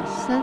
失。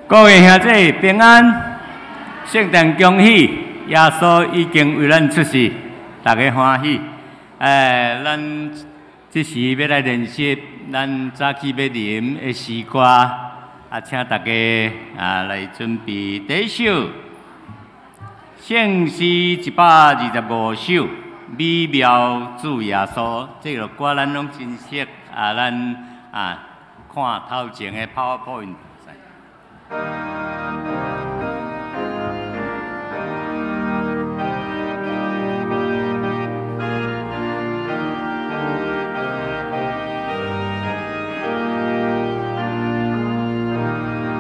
各位兄弟平安，圣诞恭喜！耶稣已经为咱出世，大家欢喜。咱这时欲来练习咱早起欲啉的诗歌，请大家来准备第一首，圣诗125首，美妙主耶稣。这个歌咱拢真熟，咱看头前的 PowerPoint。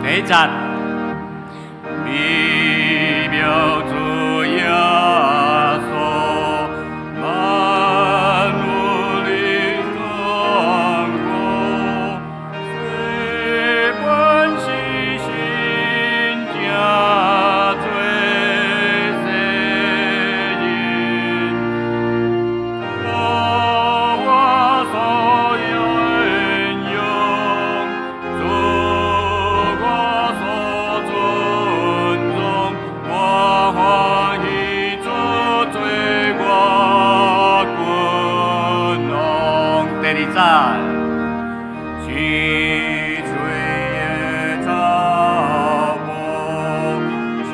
第一节，美妙主耶稣，万物的掌管，虽本是新正做世人，我所愿用，主我所尊重，我欢喜主做我君王。第二节，青翠的草坡，树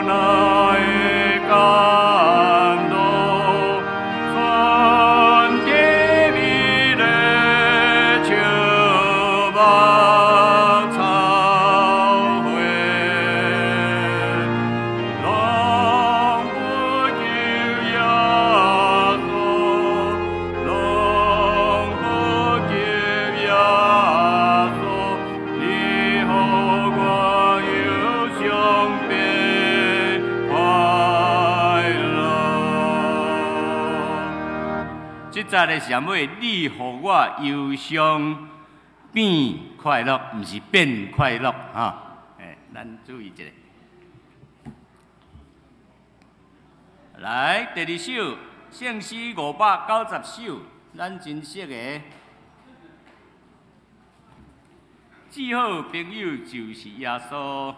若会结這節的啥物？你予我憂傷變快樂，毋是變快樂哈。欸，咱注意一下。來，第二首聖詩590首，咱真熟的。至好朋友就是耶穌。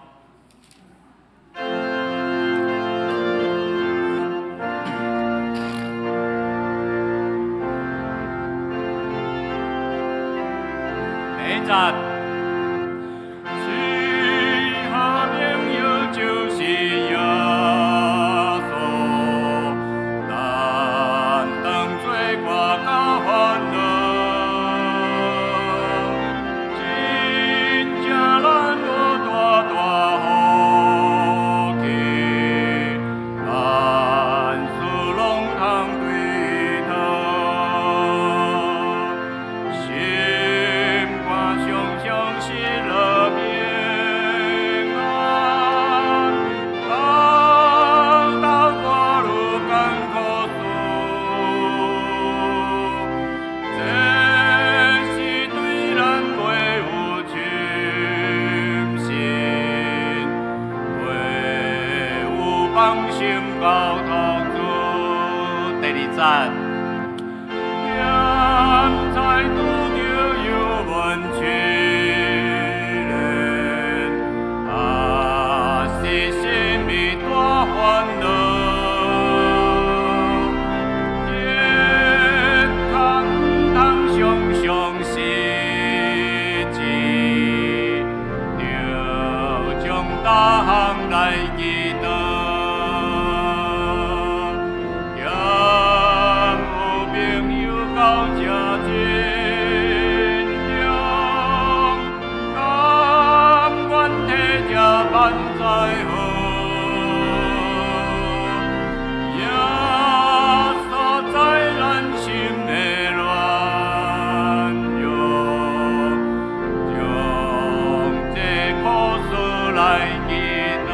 第一節。至好朋友就是耶穌，擔當罪過佮煩惱，真正咱有大大福氣，萬事攏通對討，心肝常常喜樂平安，當鬥過愈艱苦事，這是對咱袂有深信，袂有放心交託主。第二節，踮在拄著油溫試煉，也是啥物大煩惱，的確毋通常常失志，著將逐項來祈禱。兼有朋友到這珍重，甘願替這萬載好。耶穌知咱心的軟弱，將這苦事來祈禱。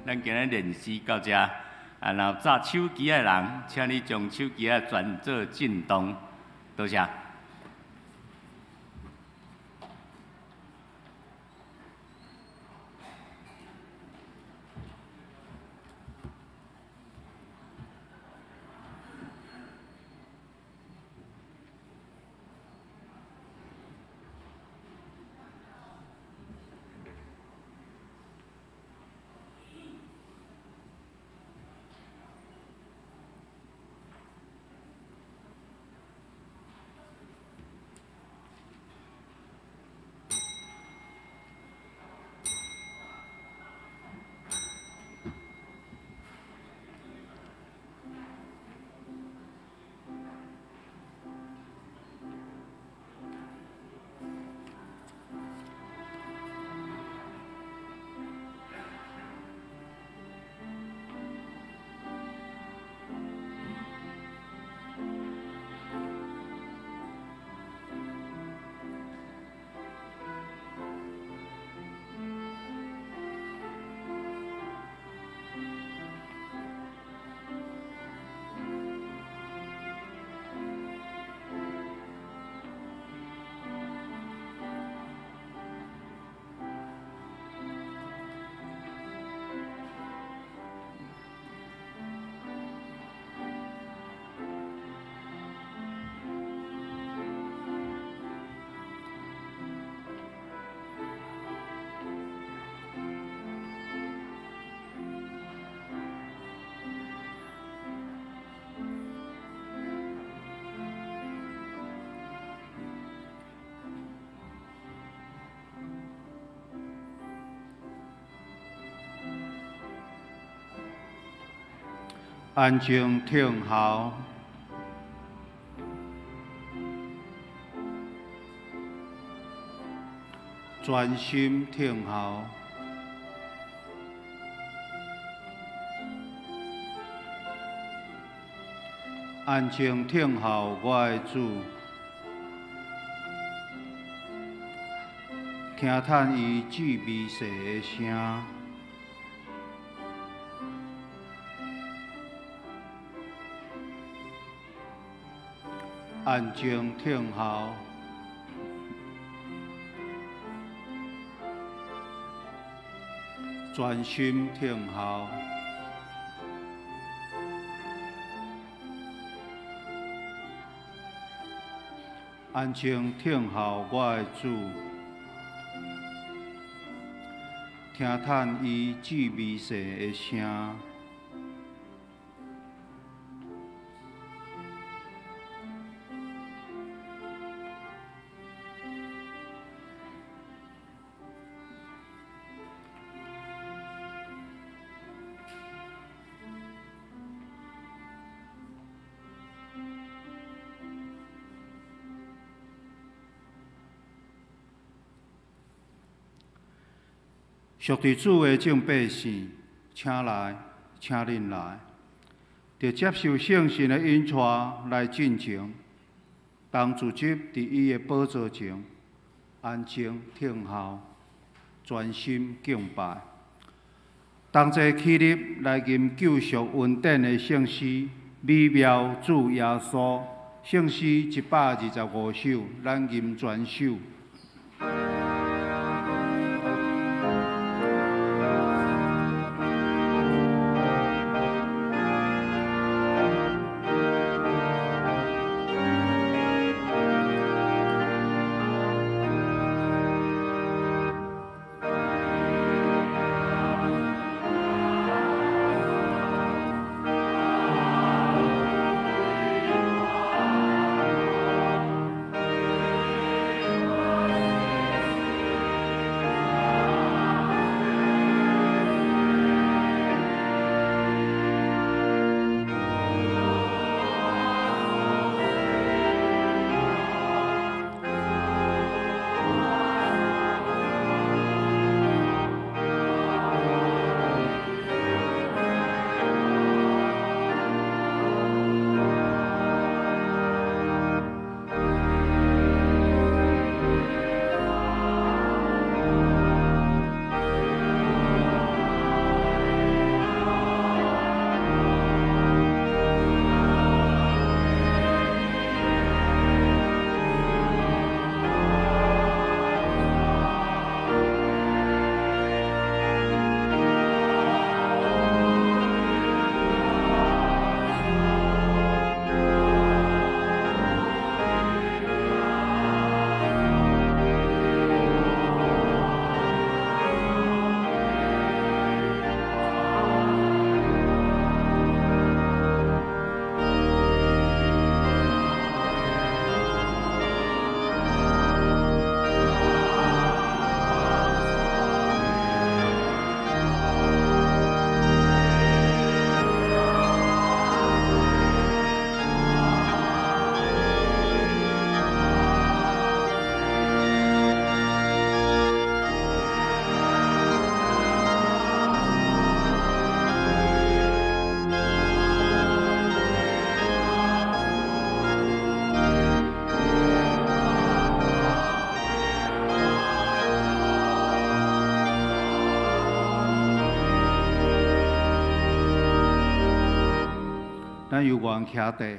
咱今日練習到這，啊，若有紮手機的人，請你將手機仔轉做震動，多謝。安靜聽候，專心聽候，安靜聽候我的主，聽嘆伊至微細的聲。安靜聽候，專心聽候。安靜聽候我的主，聽嘆伊至微細的聲。屬佇主的眾百姓，請來，請恁來，佇接受聖神的引帶來進前，同聚集佇伊的寶座前，安靜聽候，專心敬拜。同齊起立來吟救贖恩典的聖詩，美妙主耶穌，聖詩125首，咱吟全首。咱犹原徛地，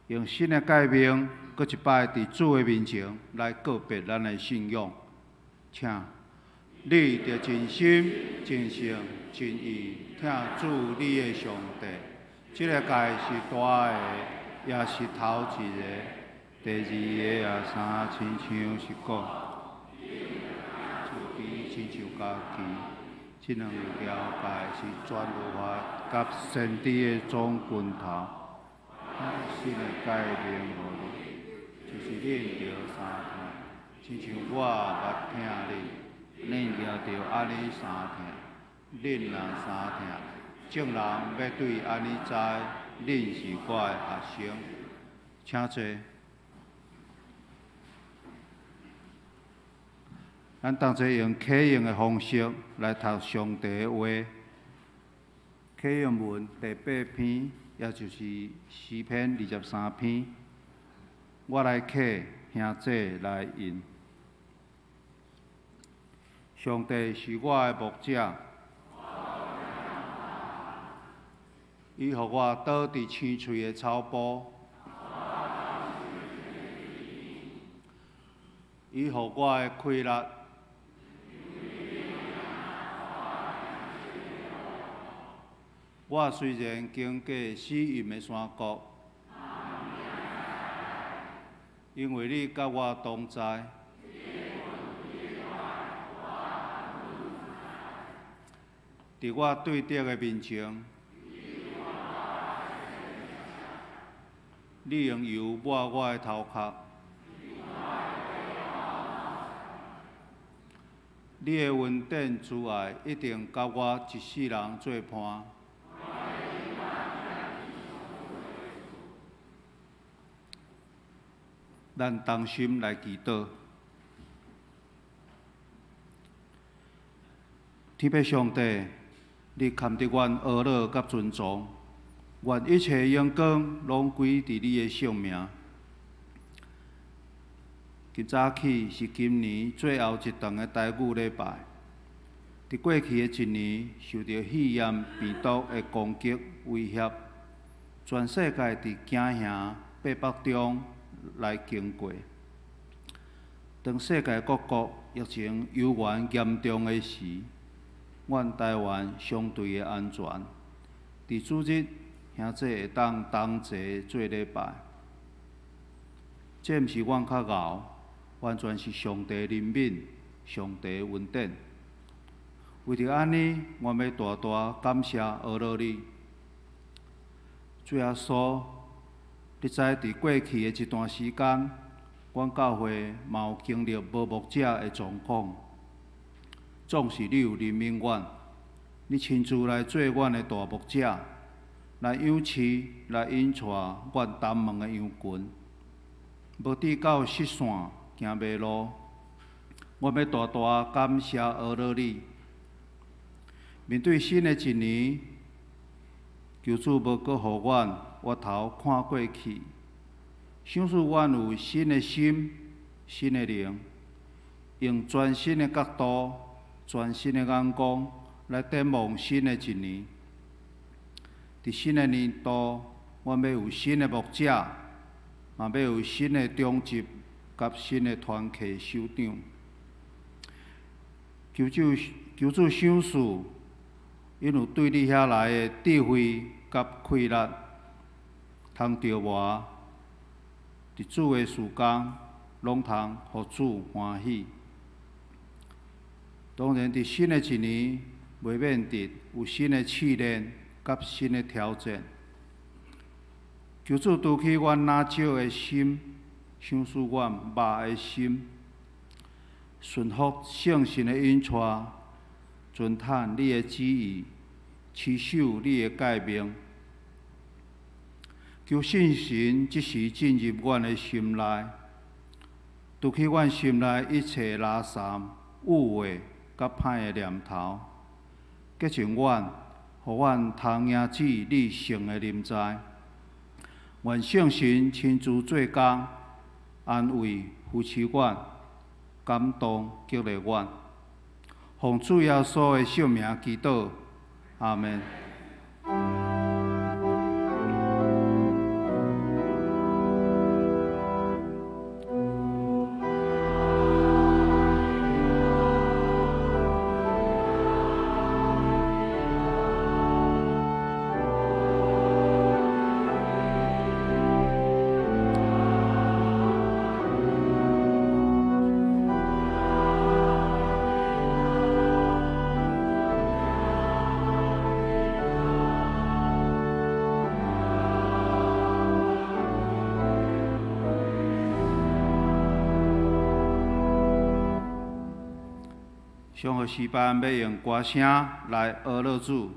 用新的誡命，閣一擺佇主的面前來告別咱的信仰。請你著盡心、盡性、盡意疼主你的上帝。這个誡是大的，也是頭一个。第二个也相親像是講，慈悲親像家己。這兩條誡是全律法佮先知的總拳頭。新的誡命予你，就是恁著相疼，親像我捌疼恁，恁也著按呢相疼。恁若相疼，眾人欲對按呢知，恁是我的學生。請坐。咱同齊用啟用的方式來讀上帝的話。啟用文第八篇，也就是詩篇23篇。我來啟，兄弟來吟。上帝是我的牧者，伊予我倒佇青翠的草埔。伊予我的氣力。我雖然經過死蔭的山谷，因為你佮我同在。佇我對敵的面前，你用油抹我的頭殼。你的恩典慈愛一定佮我一世人做伴。咱同心來祈禱。天父上帝，你堪得阮呵咾佮尊崇，願一切榮光攏歸佇你的聖名。今早起是今年最後一頓的台語禮拜。佇過去的一年，受著肺炎病毒的攻擊威脅，全世界佇驚嚇逼迫中來經過。當世界各國疫情猶原嚴重的時，阮台灣相對的安全。佇主日，兄弟會當同齊做禮拜。這毋是阮較𠢕，完全是上帝憐憫、上帝恩典。為著按呢，我欲大大感謝呵咾你。主耶穌，你知佇過去的這段時間，阮教會嘛有經歷無牧者的狀況。總是你有憐憫阮，你親自來做阮的大牧者，來養飼、來引帶阮東門的羊群，無致到失散、行迷路。我欲大大感謝呵咾你。面對新的一年，求主無閣予阮回頭看過去，賞賜阮有新的心、新的靈，用全新的角度、全新的眼光來展望新的一年。佇新的年度，阮欲有新的牧者，嘛欲有新的長執佮新的團契首長。求主，求主賞賜，𪜶有對你遐來的智慧佮氣力，通著活佇主的事工，攏通予主歡喜。當然，佇新的一年，袂免得有新的試煉佮新的挑戰。求主除去阮懶少的心，賞賜阮肉的心，順服聖神的引帶，遵趁你的旨意，持守你的誡命。求聖神這時進入阮的心內，除去阮心內一切垃圾、污穢佮歹的念頭，潔淨阮，予阮通迎接你聖的臨在。願聖神親自做工，安慰、扶持阮，感動、激勵阮。奉主耶穌的聖名祈禱，阿們。上好詩班欲用歌聲來呵咾主，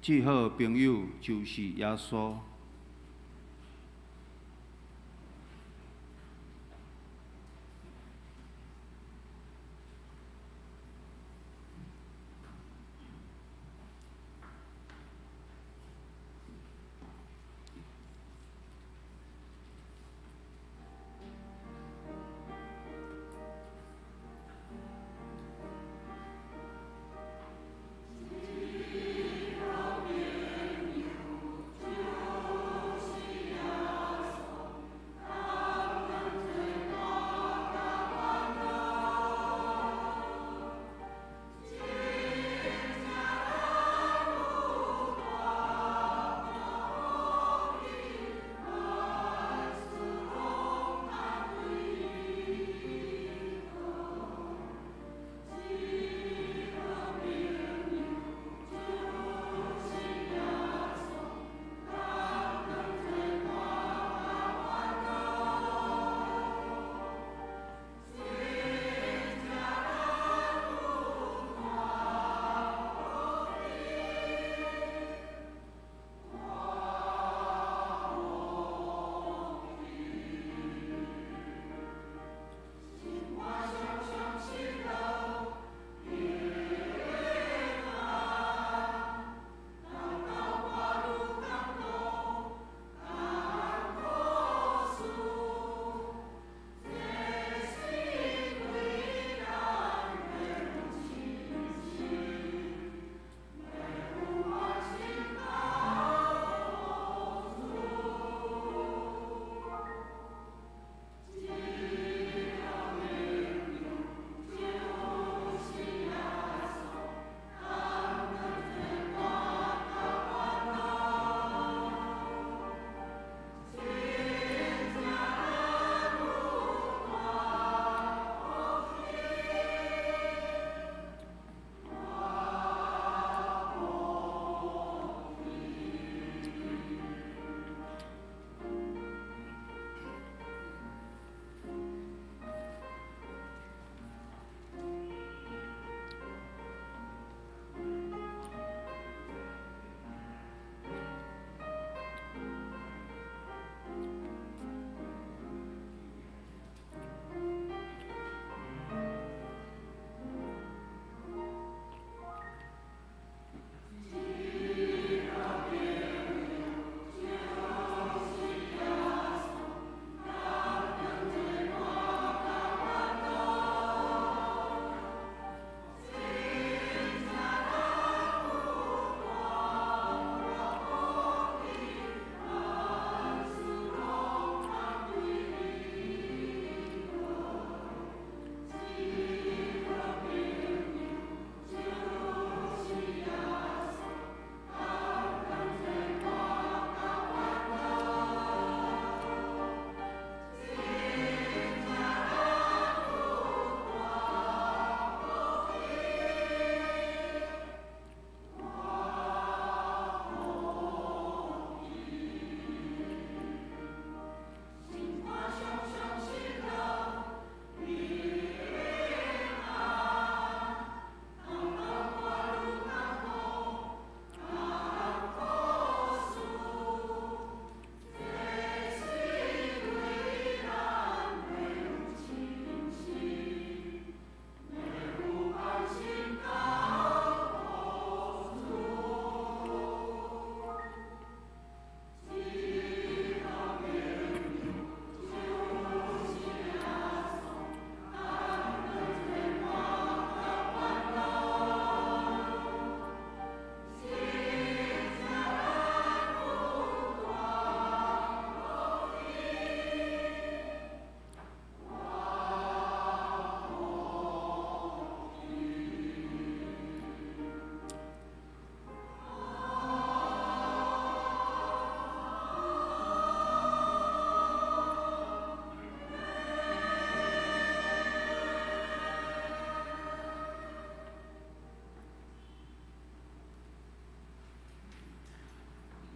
至好朋友就是耶穌。至好朋友。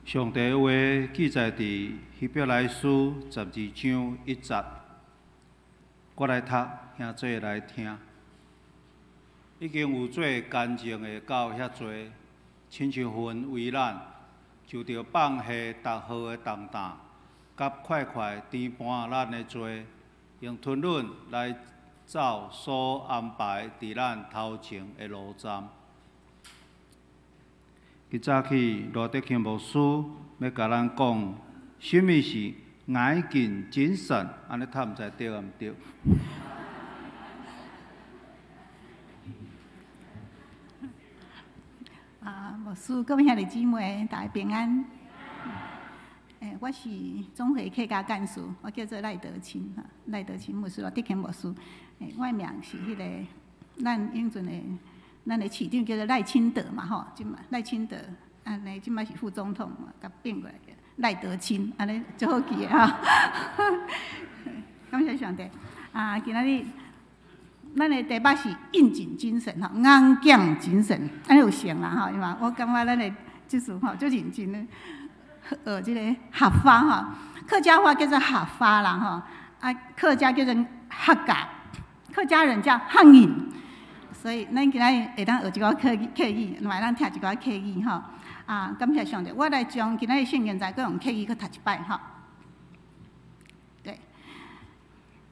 上帝話記載佇希伯來書12章1節，我來讀，兄弟來聽。已經有做乾淨的到遐濟，親像魂為咱，就著放下逐號的重擔，佮塊塊纏絆咱的罪，用吞忍來走所安排佇咱頭前的路站。今早起，羅德慶牧師欲共咱講，啥物是捱勁精神？按呢讀毋知對毋對？啊，牧師，各位兄弟姊妹，大家平安。我是總會客家幹事，我叫做賴德清哈，賴德清牧師，羅德慶牧師。我的名是彼個咱永春的，咱的市長叫做賴清德嘛吼，這擺賴清德，按呢這擺是副總統嘛，共變過來叫賴德清，按呢足好記的吼。感謝上帝。啊，今仔日咱的題目是應景精神吼，剛強精神，按呢有成啦吼，因為我感覺咱的這次吼足認真的學這个客話吼，客家話叫做客話啦吼，啊，客家叫做客家，客家人叫漢人，所以咱今仔日會當學一寡客語，嘛會當聽一寡客語吼。啊，感謝上帝，我來將今仔日聖經再閣用客語閣讀一擺吼。對，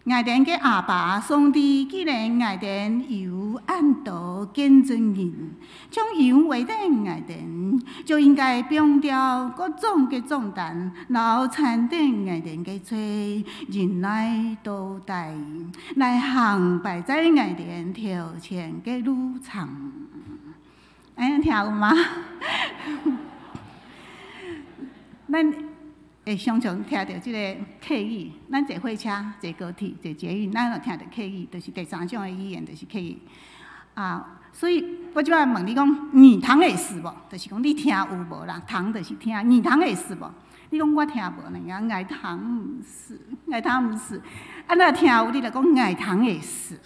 愛電嘅阿爸，上帝既然愛電有按道見證人，將油為頂愛電，就應該摒掉各種嘅重擔，然後擔頂愛電嘅罪，忍耐等待，來行擺在愛電頭前嘅路程。按呢聽有嗎？咱會常常聽著這个客語，咱坐火車、坐高鐵、坐捷運，咱會聽著客語，就是第三種的語言，就是客語。啊，所以我這擺問你講，耳通會死無？就是講你聽有無啦？通就是聽，耳通會死無？你講我聽無呢？𠊎通毋是，𠊎通毋是。啊，若聽有，你就講𠊎通會死。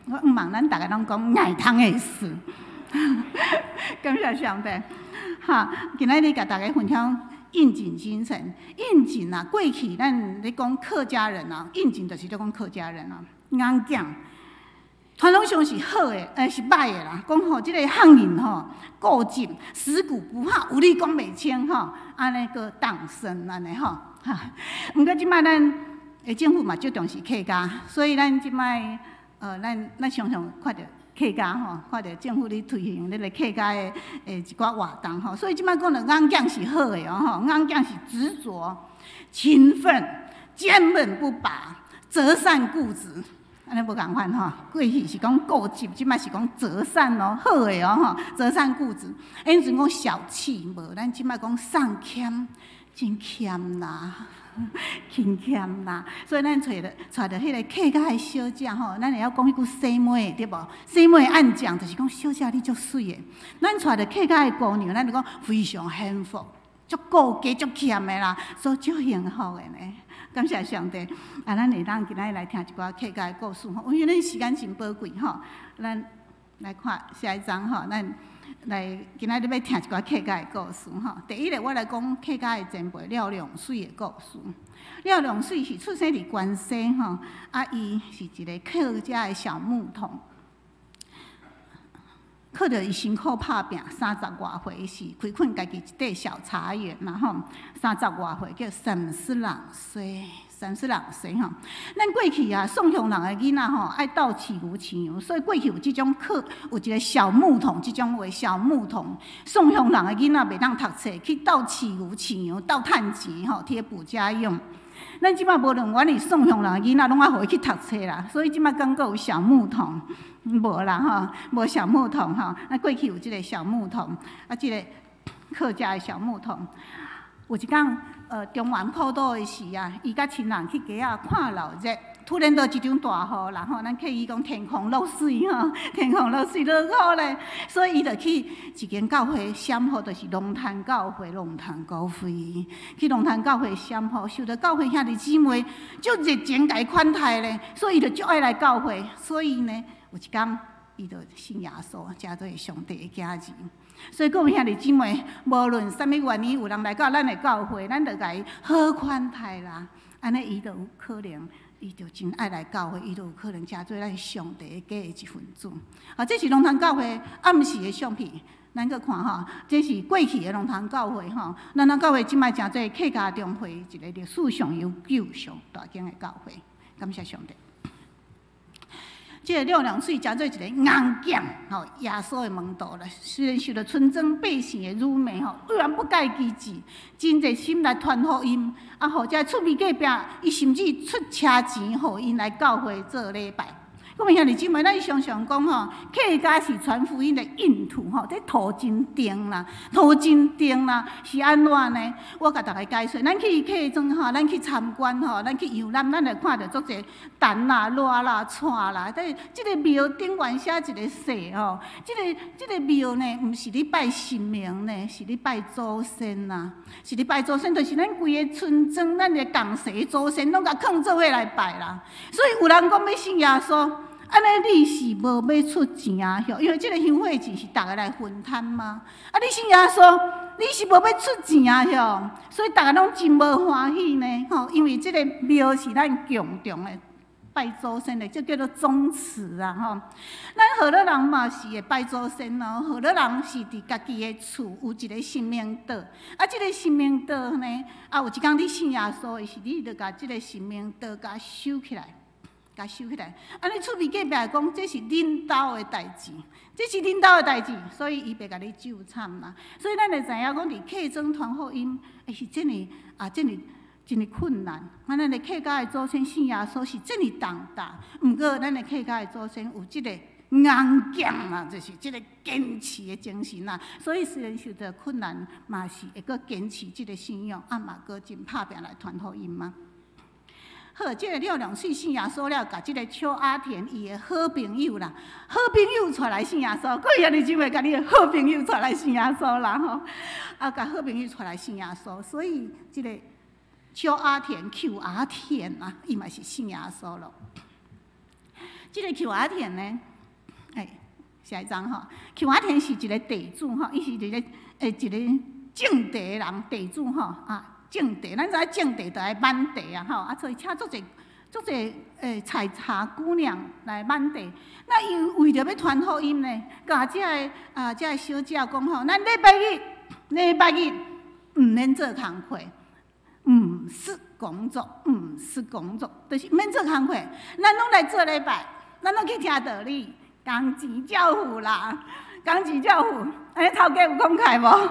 我毋茫咱逐个攏講𠊎通會死。感謝上帝。哈，今仔日共大家分享應景精神。應景啊，過去咱咧講客家人啊，應景就是咧講客家人啊，剛強。傳統上是好的，是歹的啦。講吼，這个漢人吼固執，死骨不化，有理講袂清吼，按呢閣當生按呢吼。哈，毋過這擺咱的政府嘛足重視客家，所以咱這擺咱常常看著客家吼，看著政府咧推行咧个客家的一寡活動吼，所以這擺講著剛強是好的哦吼，剛強是執著、勤奮、堅韌不拔、擇善固執，按呢無仝款吼。過去是講固執，這擺是講擇善哦，好的哦吼，擇善固執。以前講小氣無，咱這擺講喪儉，真儉啦。勤儉啦，所以咱揣著彼个客家的小姐吼，咱會曉講彼句細妹對無？細妹按講就是講小姐你足媠的。咱揣著客家的姑娘，咱就講非常幸福，足顧家、足儉的啦，所以足幸福的呢。感謝上帝，啊，咱會當今仔日來聽一寡客家的故事吼，因為咱時間真寶貴吼，咱來看下一張吼，咱來今仔日欲聽一寡客家的故事吼。第一个，我來講客家的前輩廖龍水的故事。廖龍水是出生佇關西吼，啊，伊是一个客家的小牧童，靠著伊辛苦拍拚，三十外歲時開墾家己一塊小茶園嘛吼，三十外歲叫三十人歲。三十人歲吼，咱過去啊，送香人的囡仔吼，愛鬥飼牛飼羊，所以過去有這種客，有一个小牧童，這種話小牧童，送鄉人的囡仔袂當讀冊，去鬥飼牛飼羊，鬥趁錢吼，貼補家用。咱這擺無論阮哩送鄉人的囡仔，攏愛予伊去讀冊啦，所以這擺敢閣有小牧童，無啦吼，無小牧童吼。啊，過去有這个小牧童，啊，這个客家的小牧童，有一工。中元普渡的時啊，伊佮親人去街仔看鬧熱，突然就一場大雨，然後咱客語講天空落水吼，天空落水落雨咧，所以伊就去一間教會閃雨，就是龍潭教會，龍潭教會去龍潭教會閃雨，受著教會兄弟姊妹足熱情共伊款待咧，所以伊就足愛來教會。所以呢，有一工伊就信耶穌，成做上帝的囝兒。所以各位兄弟姊妹，無論啥物原因，有人來到咱的教會，咱就共伊好款待啦。按呢，伊就有可能，伊就真愛來教會，伊就有可能成做咱上帝的家的一份子。啊，這是龍潭教會暗時的相片，咱閣看吼，這是過去的龍潭教會吼。龍潭教會這擺成做客家中會一個歷史上悠久、上大間的教會。感謝上帝。這個廖良水成做一個硬頸吼，耶穌的門徒啦。雖然受著村莊百姓的辱罵吼，依然不改其志，真熱心來傳福音。啊，予這厝邊隔壁，伊甚至出車錢予𪜶來教會做禮拜。各位兄弟姊妹，咱常常講吼，客家是傳福音的硬土吼，這土真甜啦，土真甜啦，是按怎呢？我共大家解說，咱去客莊吼，咱去參觀吼，咱去遊覽，咱會看著足濟陳啦、熱啦、蔡啦，這這个廟頂懸寫一个誓吼，這个這个廟呢，毋是咧拜神明呢，是咧拜祖先啦，是咧拜祖先，就是咱規个村莊，咱的仝勢祖先攏共囥做伙來拜啦。所以有人講欲信耶穌。按呢，你是無欲出錢啊？因為這个香火錢是逐个來分擔嘛。啊，你信耶穌，你是無欲出錢啊？所以逐个攏真無歡喜呢。吼，因為這个廟是咱共同的拜祖先的，這叫做宗祠啊！吼，咱河洛人嘛是會拜祖先哦。河洛人是佇家己的厝有一个神明桌，啊，這个神明桌呢，啊，有一工你信耶穌的時，你就共這个神明桌共收起來。共收起來，按呢厝邊隔壁講，這是恁兜的代誌，這是恁兜的代誌，所以伊袂共你糾纏啦。所以咱會知影講，佇客莊傳福音，會是遮爾啊，遮爾真爾困難。啊，咱的客家的祖先信耶穌是遮爾重大，毋過咱的客家的祖先有這个硬頸啊，就是這个堅持的精神啊。所以雖然受著困難，嘛是會閣堅持這个信仰，啊嘛閣真拍拚來傳福音嘛。好，這个廖良水信耶穌了，共這个邱阿田伊的好朋友啦，好朋友帶來信耶穌，各位兄弟姊妹，共你的好朋友帶來信耶穌啦吼，啊，共好朋友帶來信耶穌，所以這个邱阿田、邱阿田啊，伊嘛是信耶穌咯。這个邱阿田呢，欸，下一張吼，邱阿田是一个地主吼，伊是一个欸一个種地的人，地主吼啊。種地，咱知影種地就愛挽地啊，吼啊，所以請足濟足濟欸採茶姑娘來挽地。那伊為著欲傳福音呢，共這个啊這个小姐講吼，咱禮拜日禮拜日毋免做工課，毋使工作，毋使工作，就是毋免做工課，咱攏來做禮拜，咱攏去聽道理，工錢照付啦。工錢照付，按呢頭家有慷慨無？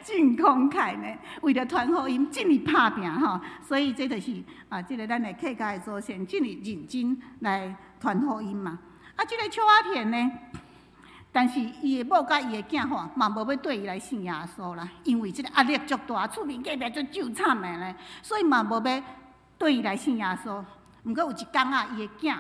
真慷慨呢，為著傳福音，這爾拍拚吼，所以這就是啊，這个咱的客家的祖先，這爾認真來傳福音嘛。啊，這个邱阿田呢，但是伊的某佮伊的囝吼，嘛無欲綴伊來信耶穌啦，因為這个壓力足大，厝邊隔壁足糾纏的呢，所以嘛無欲綴伊來信耶穌。毋過有一工啊，伊的囝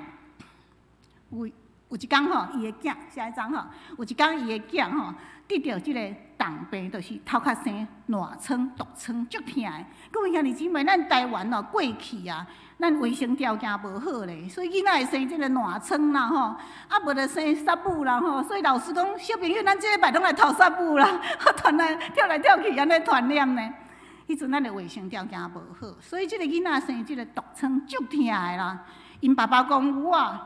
有。有一工吼，伊的囝，下一張吼，有一工伊的囝吼，得著這个重病，就是頭殼生爛瘡、毒瘡，足疼的。各位兄弟姊妹，咱台灣哦，過去啊，咱衛生條件無好咧，所以囡仔會生這个爛瘡啦吼，啊無就生虱母啦吼。所以老師講，小朋友，咱這禮拜攏來頭虱母啦，傳來跳來跳去，按呢傳染呢。彼陣咱的衛生條件無好，所以這个囡仔生這个毒瘡，足疼的啦。𪜶爸爸講我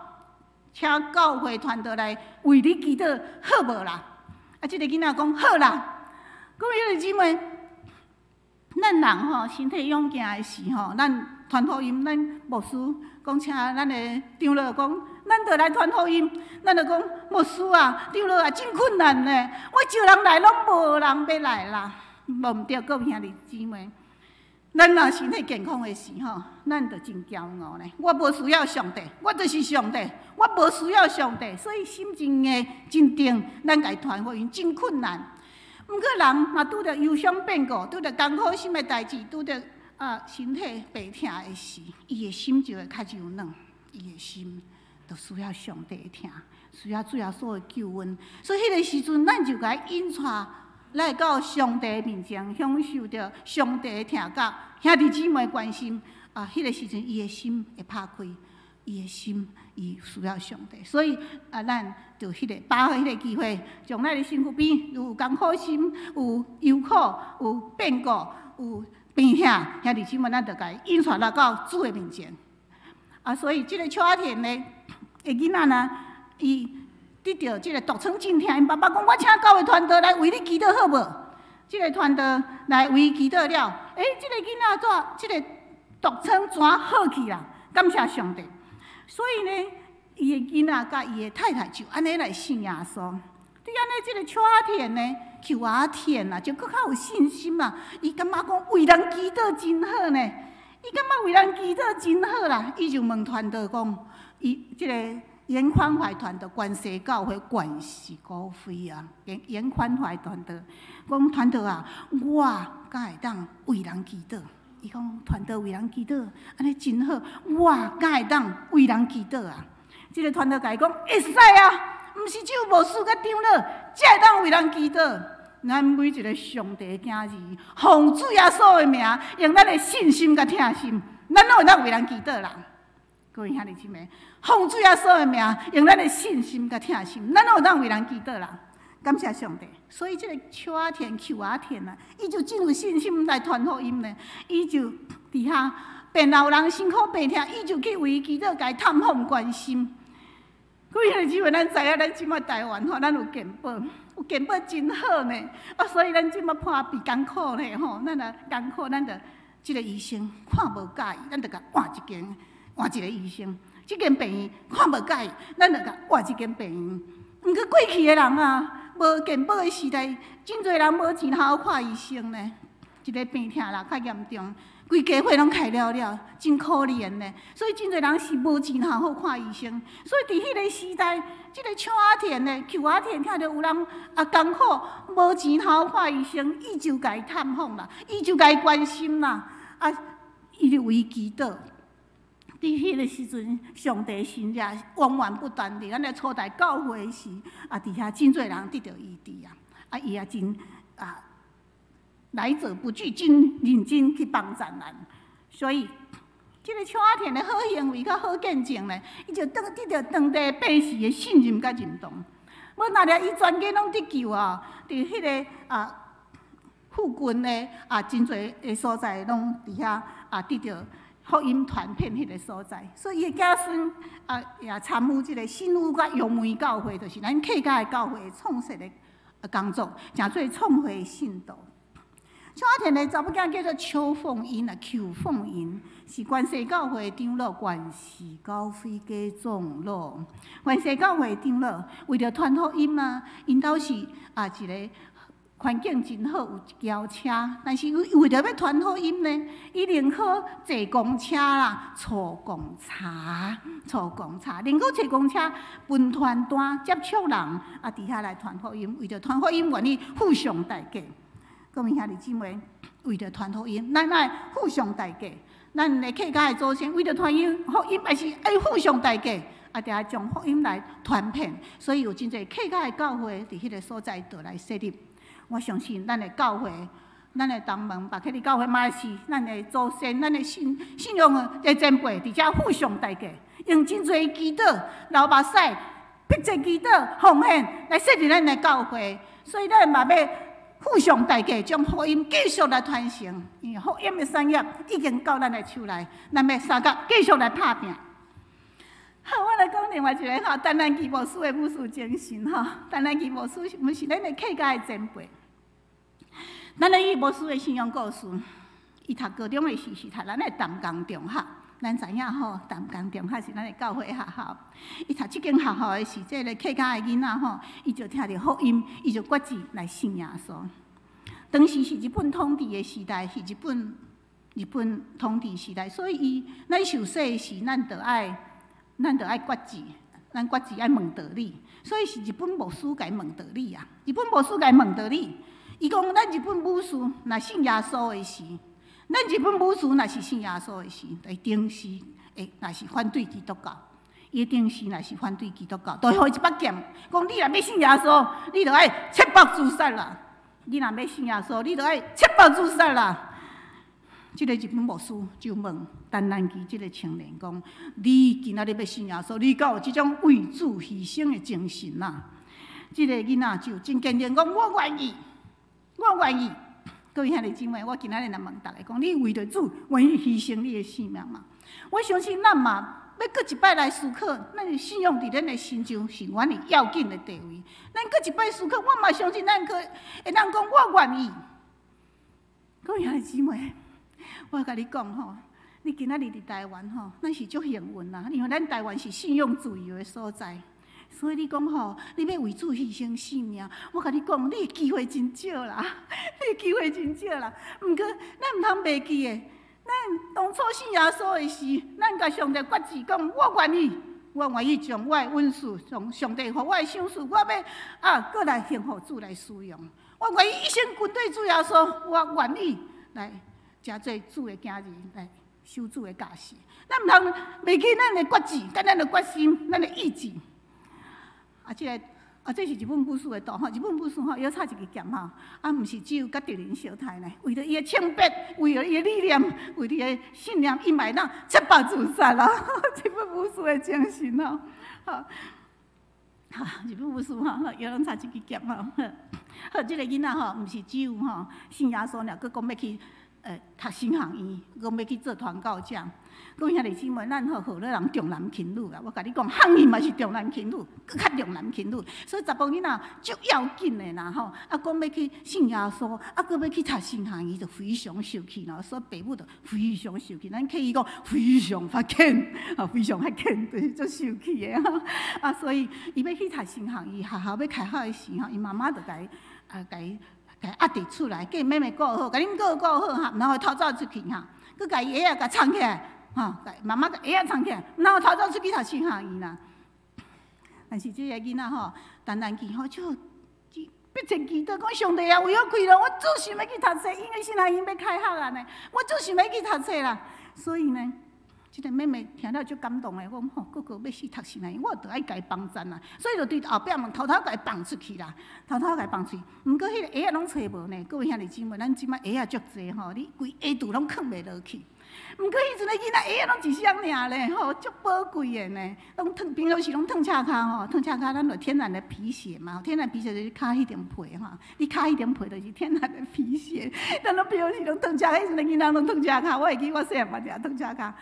請教會團隊來為你祈禱，好無啦？啊，這个囡仔講好啦。各位兄弟姊妹，咱人吼身體勇健的時吼，咱傳福音，咱牧師講請咱的長老講，咱就來傳福音。咱就講牧師啊，長老啊，真困難呢。我招人來攏無人欲來啦，無毋對，各位兄弟姊妹。咱若身體健康的時吼，咱就真驕傲咧。我無需要上帝，我就是上帝，我無需要上帝，所以心真硬真定。咱共伊傳福音真困難。毋過人若拄著憂傷變故，拄著艱苦心的代誌，拄著啊身體病疼的時，伊的心就會較柔軟，伊的心就需要上帝的疼，需要主耶穌的救恩。所以彼个時陣，咱就共伊引帶來到上帝面前，享受著上帝的疼佮兄弟姊妹關心。啊，彼个時陣，伊的心會拍開。伊的心，伊需要上帝，所以啊，咱就彼个把握彼个機會，將咱的身軀邊有艱苦心、有憂苦、有變故、有病痛，兄弟姊妹，咱就共伊引帶來到主的面前。啊，所以這個邱阿田呢，的囡仔呢，伊得著這個毒瘡真疼，𪜶爸爸講：我請教會傳道來為你祈禱好無？這個傳道來為祈禱了，欸，這個囡仔怎這個毒瘡怎好去啦？感謝上帝。所以呢，伊的囡仔佮伊的太太就按呢來信耶穌。對按呢，這個邱阿田呢，邱阿田啊，就閣較有信心啊。伊感覺講為人祈禱真好呢，伊感覺為人祈禱真好啦。伊就問傳道講，伊這個嚴寬懷傳道關西教會關係高飛啊，嚴嚴寬懷傳道講傳道啊，我敢會當為人祈禱？伊講傳道為人祈禱，按呢真好，我敢會當為人祈禱啊？這個傳道共伊講會使啊，毋是只有牧師佮長老才會當為人祈禱。咱每一個上帝的囝兒，奉主耶穌的名，用咱的信心佮疼心，咱攏會當為人祈禱啦。各位兄弟姊妹，奉主耶穌的名，用咱的信心佮疼心，咱攏會當為人祈禱啦。感謝上帝，所以這個邱阿田、邱阿田啊，伊就真有信心來傳福音呢。伊就佇遐，病若有人辛苦病痛，伊就去為伊祈禱，共伊探訪關心。各位兄弟姊妹，咱知影咱這擺台灣吼，咱有健保，有健保真好呢。啊，所以咱這擺破病艱苦呢吼，咱若艱苦，咱就這個醫生看無佮意，咱就共換一間，換一個醫生。這間病院看無佮意，咱就共換一間病院。毋過過去的人啊，無健保的時代，真濟人無錢通看醫生呢。一個病痛啦，較嚴重，規家伙攏開了了，真可憐呢。所以真濟人是無錢通好看醫生。所以佇彼個時代，這個邱阿田呢，邱阿田聽著有人啊艱苦，無錢通好看醫生，伊就共伊探訪啦，伊就共伊關心啦，啊，伊就為伊祈禱。佇彼個時陣，上帝神跡源源不斷佇咱的初代教會時，啊，佇遐真濟人得著醫治啊，啊，伊也真啊，來者不拒，真認真去幫贊咱。所以，這個邱阿田的好行為佮好見證呢，伊就得得著當地百姓的信任佮認同。無若掠伊全家攏得救啊！佇彼個啊附近的啊真濟的所在，攏佇遐啊得著福音傳遍彼個所在，所以伊的子孫啊也參與這個新屋佮楊梅教會，就是咱客家的教會創設的工作，成做創會信徒。邱阿田的查某囝叫做邱鳳英啊，邱鳳英是關西教會長老，關西教會的長老，關西教會長老為著傳福音啊，𪜶兜是啊一個環境真好，有一轎車，但是為為著欲傳福音呢，伊寧可坐公車啦，坐公車，坐公車，寧可坐公車分傳單接觸人，啊，佇遐來傳福音，為著傳福音願意付上代價。各位兄弟姊妹，為著傳福音，咱愛付上代價。咱的客家的祖先為著傳福音，也是愛付上代價，啊，著愛將福音來傳遍。所以有真濟客家的教會佇彼個所在就來設立。我相信咱的教會，咱的同盟，別克的教會嘛是咱的祖先，咱的信信仰的前輩，佇遮付上代價，用真濟祈禱、流目屎、迫切祈禱、奉獻來設立咱的教會。所以咱嘛欲付上代價，將福音繼續來傳承。因為福音的產業已經到咱的手內，咱欲相共繼續來拍拚。好，我來講另外一個吼，陳蘭奇牧師的武士精神吼。陳蘭奇牧師毋是咱的客家的前輩。陳蘭奇牧師的信仰故事，伊讀高中的時是讀咱的淡江中學。咱知影吼，淡江中學是咱的教會學校。伊讀這間學校的時，這個客家的囡仔吼，伊就聽著福音，伊就決志來信耶穌。當時是日本統治的時代，是日本日本統治時代，所以伊咱受洗時，咱著愛決志，咱決志愛問道理，所以是日本牧師共伊問道理啊。日本牧師共伊問道理，伊講咱日本武士若信耶穌的時，咱日本武士若是信耶穌的時，就定是會若是反對基督教，伊定是若是反對基督教，就會予伊一把劍，講你若欲信耶穌，你著愛切腹自殺啦！你若欲信耶穌，你著愛切腹自殺啦！這个日本牧師就問陳蘭奇這个青年講：你今仔日欲信耶穌，你敢有這種為主犧牲的精神啊？這个囡仔就真堅定講：我願意，我願意。各位兄弟姊妹，我今仔日來問逐家講：你為著主願意犧牲你的性命嗎？我相信咱嘛欲閣一擺來思考，咱的信仰佇咱的心中是偌爾要緊的地位。咱閣一擺思考，我嘛相信咱閣會當講我願意。各位兄弟姊妹，我共你講吼，你今仔日佇台灣吼，咱是足幸運啦，因為咱台灣是信仰自由的所在，所以你講吼，你欲為主犧牲性命，我共你講，你的機會真少啦，你的機會真少啦。毋過，咱毋通袂記的，咱當初信耶穌的時，咱共上帝決志講，我願意，我願意將我的恩賜，將上帝予我的賞賜，我欲啊，閣來獻予主來使用。我願意一生跟隨主耶穌，我願意來成做主的囝兒，來守主的教示。咱毋通袂記咱的決志，佮咱的決心，咱的意志。啊，這个啊，這是日本武士的圖吼，日本武士吼，伊插一支劍吼，啊，毋是只有佮敵人相刣呢，為著伊的清白，為著伊的理念，為著伊的信念，伊嘛會當切腹自殺啦。日本武士的精神吼，好，哈，日本武士吼，伊攏插一支劍吼。好，這个囡仔吼，毋是只有吼信耶穌爾，閣講欲去讀神學院，講欲去做傳教者。各位兄弟姊妹，咱吼河洛人重男輕女啦。我共你講，漢語嘛是重男輕女，閣較重男輕女。所以查埔囡仔足要緊的啦吼。啊，講欲去信耶穌，啊，閣欲去讀神學院，就非常受氣咯。所以爸母就非常受氣。咱客語講非常發氣，啊，非常發氣，就是足受氣的吼。啊，所以伊欲去讀神學院，學校欲開學的時吼，伊媽媽就共伊啊，共伊共伊壓佇厝內，叫伊妹妹顧好，共恁顧顧好哈，毋通予偷走出去哈。閣共伊鞋仔共藏起來。吼，媽媽共鞋仔藏起來，毋通偷走出去讀神學院啦。但是這个囡仔吼，陳蘭奇吼，就迫切祈禱講上帝啊，為我開路，我足想欲去讀冊，因為神學院欲開學啊呢，我足想欲去讀冊啦。所以呢，這个妹妹聽了足感動的，講吼，哥哥欲去讀神學院，我著愛共伊幫贊啦。所以就佇後壁門偷偷共伊放出去啦，偷偷共伊放出去。毋過彼个鞋仔攏揣無呢，各位兄弟姊妹，咱這擺鞋仔足濟吼，你規鞋櫥攏囥袂落去。毋過彼陣的囡仔鞋仔攏一雙爾咧，吼，足寶貴的呢。攏褪平常時攏褪赤跤吼，褪赤跤咱就天然的皮鞋嘛，天然皮鞋就是跤彼層皮吼，你跤彼層皮就是天然的皮鞋。咱攏平常時攏褪赤，彼陣的囡仔攏褪赤跤，我會記我細漢嘛定褪赤跤。啊，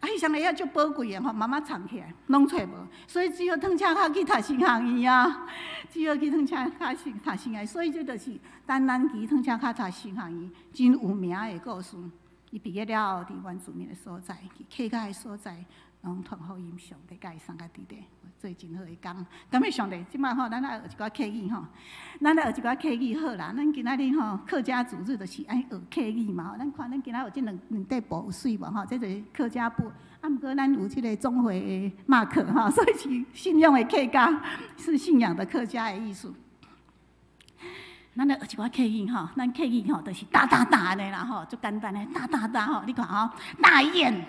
彼雙鞋仔足寶貴的吼，媽媽藏起來，攏揣無，所以只好褪赤跤去讀神學院啊，只好去褪赤跤去讀神學院。所以這就是陳蘭奇褪赤跤讀神學院真有名的故事。伊畢業了後，佇原住民的所在，去客家的所在，攏傳福音，上帝共伊送甲佇咧，做真好的工。感謝上帝，這擺吼，咱愛學一寡客語吼，咱來學一寡客語好啦。咱今仔日吼客家主日就是愛學客語嘛吼。咱看咱今仔有這兩塊布有媠無吼？這就是客家布。啊，毋過咱有這个總會的馬克吼，所以是信仰的客家，是信仰的客家的意思。咱來學一寡客語吼，咱客語吼就是噠噠噠的啦吼，足簡單的噠噠噠吼，你看吼，大雁，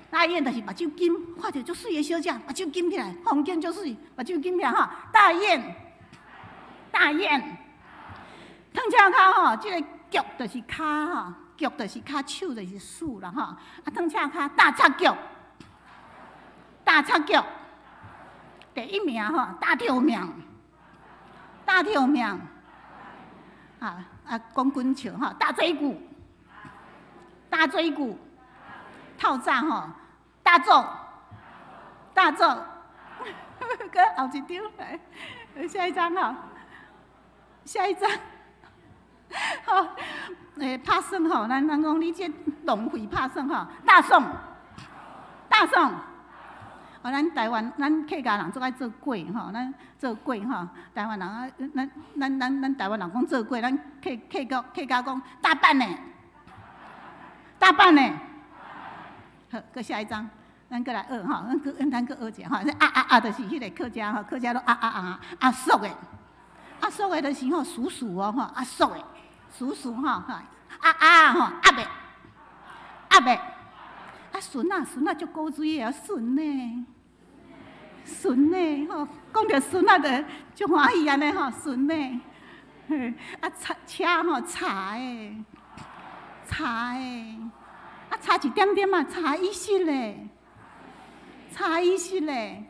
大雁就是目睭金，看著足媠的小姐，目睭金起來，風景足媠，目睭金起來吼，大雁，大雁，褪赤跤吼，這个腳就是跤吼，腳就是跤，手就是手啦吼，啊，褪赤跤大插腳，大插腳，第一名吼，大跳命，大跳命。啊啊，講滾笑吼，大嘴鼓，大嘴鼓，透早吼，大做，大做，閣後一張來，下一張吼，下一張，好，拍耍吼，咱講你這浪費拍耍吼，大送，大送。哦，咱台灣，咱客家人足愛做粿吼，咱做粿吼，台灣人啊，咱台灣人講做粿，咱客家講大半呢，大半呢。好，閣下一張，咱閣來學吼，咱閣學一下吼，啊啊啊，就是彼个客家吼，客家攏啊啊啊，阿叔的，阿叔的就是吼叔叔哦吼，阿叔的，叔叔吼哈，啊啊吼，鴨的，鴨的。啊，孫仔，孫仔足古錐的啊，孫呢，孫呢，吼，講著孫仔就足歡喜按呢吼，孫呢，啊，車車吼，柴的，差的，啊差一點點啊，差一些咧，差一些咧。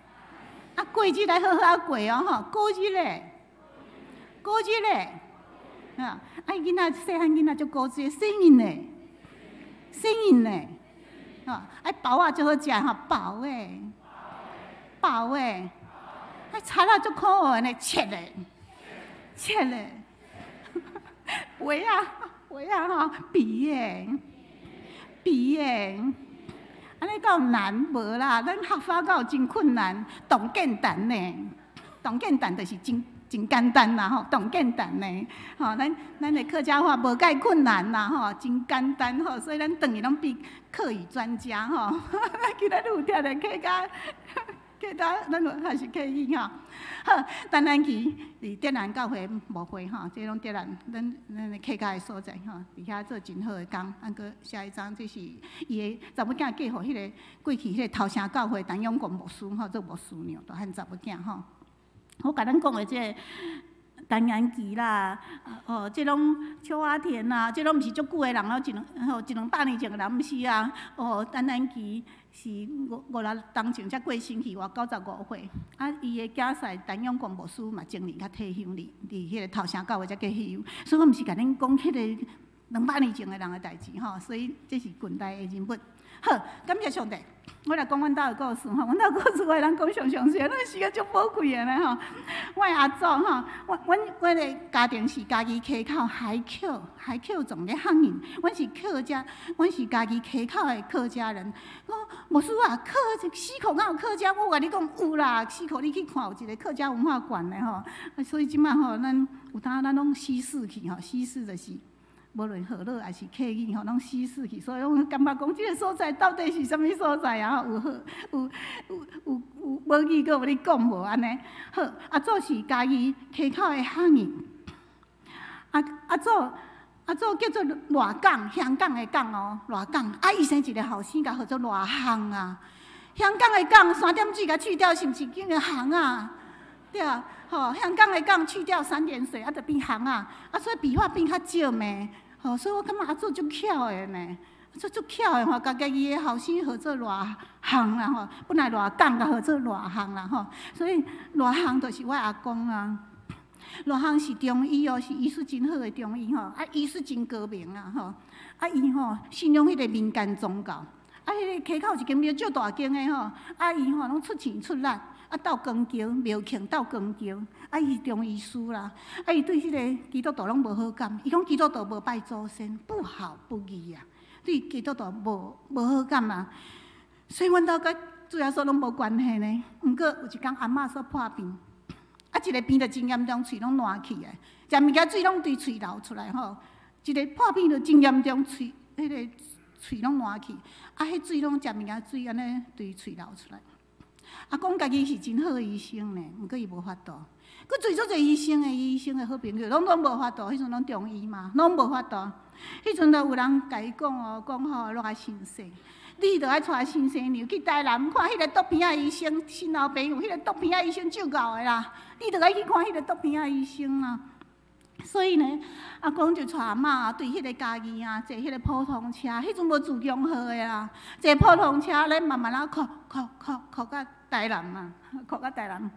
啊過日來好好仔過哦吼，過日咧，過日咧，啊！啊囡仔細漢囡仔足古錐，細囡咧，細囡咧，吼！啊包仔足好食吼，包的，包的，啊賊仔足可愛呢，切的，切的，粿仔，粿仔吼，皮的，皮的，按呢敢有難無啦？咱客話敢有真困難？當簡單呢？當簡單就是真真簡單啦吼，當簡單呢，吼，咱的客家話無蓋困難啦吼，真簡單吼，所以咱轉去攏變客語專家吼。今仔日有聽著客家，客家，咱有還是客語吼。好，陳安琪佇德蘭教會牧會吼，這攏德蘭咱的客家的所在吼，佇遐做真好的工。啊，閣下一張，這是伊的查某囝嫁予彼个過去彼个頭城教會陳永國牧師吼，做牧師娘大漢查某囝吼。我共咱講的這个陳安琪啦，哦，這攏邱阿田啦，這攏毋是足久的人咯，一兩吼一兩百年前的人，毋是啊。哦，陳安琪是五五六冬前才過身去，活95歲。啊，伊的囝婿陳永國牧師嘛，前年才退休佇彼個頭城教會才退休。所以我毋是共恁講彼个200年前的人的代誌吼，所以這是近代的人物。好，感謝上帝。我來講阮兜的故事吼，阮兜故事我會當講上詳細，咱時間足寶貴的呢吼。我的阿祖吼，我的家庭是嘉義溪口海口海口總的鄉音，阮是客家，阮是嘉義溪口的客家人。我牧師啊，客溪口敢有客家？我共你講有啦，溪口你去看有一個客家文化館的吼。所以這擺吼，咱有當咱攏西式去吼，西式就是。無論河洛抑是客語吼，攏死死去，所以我感覺講這个所在到底是啥物所在啊？有好有有有有母語，閣有咧講無按呢？好，阿祖是嘉義溪口的鄉音，阿祖叫做賴港，香港的港哦，賴港。啊，伊生一个後生，共號做賴項啊。香港的港，三點水共去掉，是毋是叫做行啊？對啊，吼，香港的港去掉三點水，啊，就變行啊。啊，所以筆畫變較少咩？吼，所以我感覺阿祖足巧的呢，足巧的吼，共家己的後生號做賴項啦吼，本來賴港共號做賴項啦吼，所以賴項就是我阿公啊。賴項是中醫哦，是醫術真好的中醫吼，啊，醫術真高明啊吼，啊，伊吼信仰彼个民間宗教，啊，彼个溪口一間廟足大間的吼，啊，伊吼攏出錢出力。啊，鬥扛轎，廟慶鬥扛轎，啊，伊是中醫師啦，啊，伊對彼个基督徒攏無好感，伊講基督徒無拜祖先，不好不義啊，對基督徒無好感啊，所以阮兜佮主耶穌攏無關係呢。毋過有一工阿嬤煞破病，啊，一个病就真嚴重，喙攏爛去的，食物件水攏對喙流出來吼，一个破病就真嚴重，喙彼个喙攏爛去，啊，彼水攏食物件水按呢對喙流出來。阿公家己是真好的醫生呢，毋過伊無法度。閣濟足濟醫生的醫生的好朋友，攏攏無法度。彼陣攏中醫嘛，攏無法度。彼陣就有人共伊講哦，講吼賴先生，你著愛帶先生娘去台南看彼个毒鼻仔醫生，新老朋友，彼个毒鼻仔醫生足𠢕的啦，你著愛去看彼个毒鼻仔醫生啦。所以呢，阿公就帶阿嬤對彼个嘉義啊，坐彼个普通車，彼陣無自強號的啦，坐普通車咧慢慢仔哭哭哭哭到台南啊，哭到台南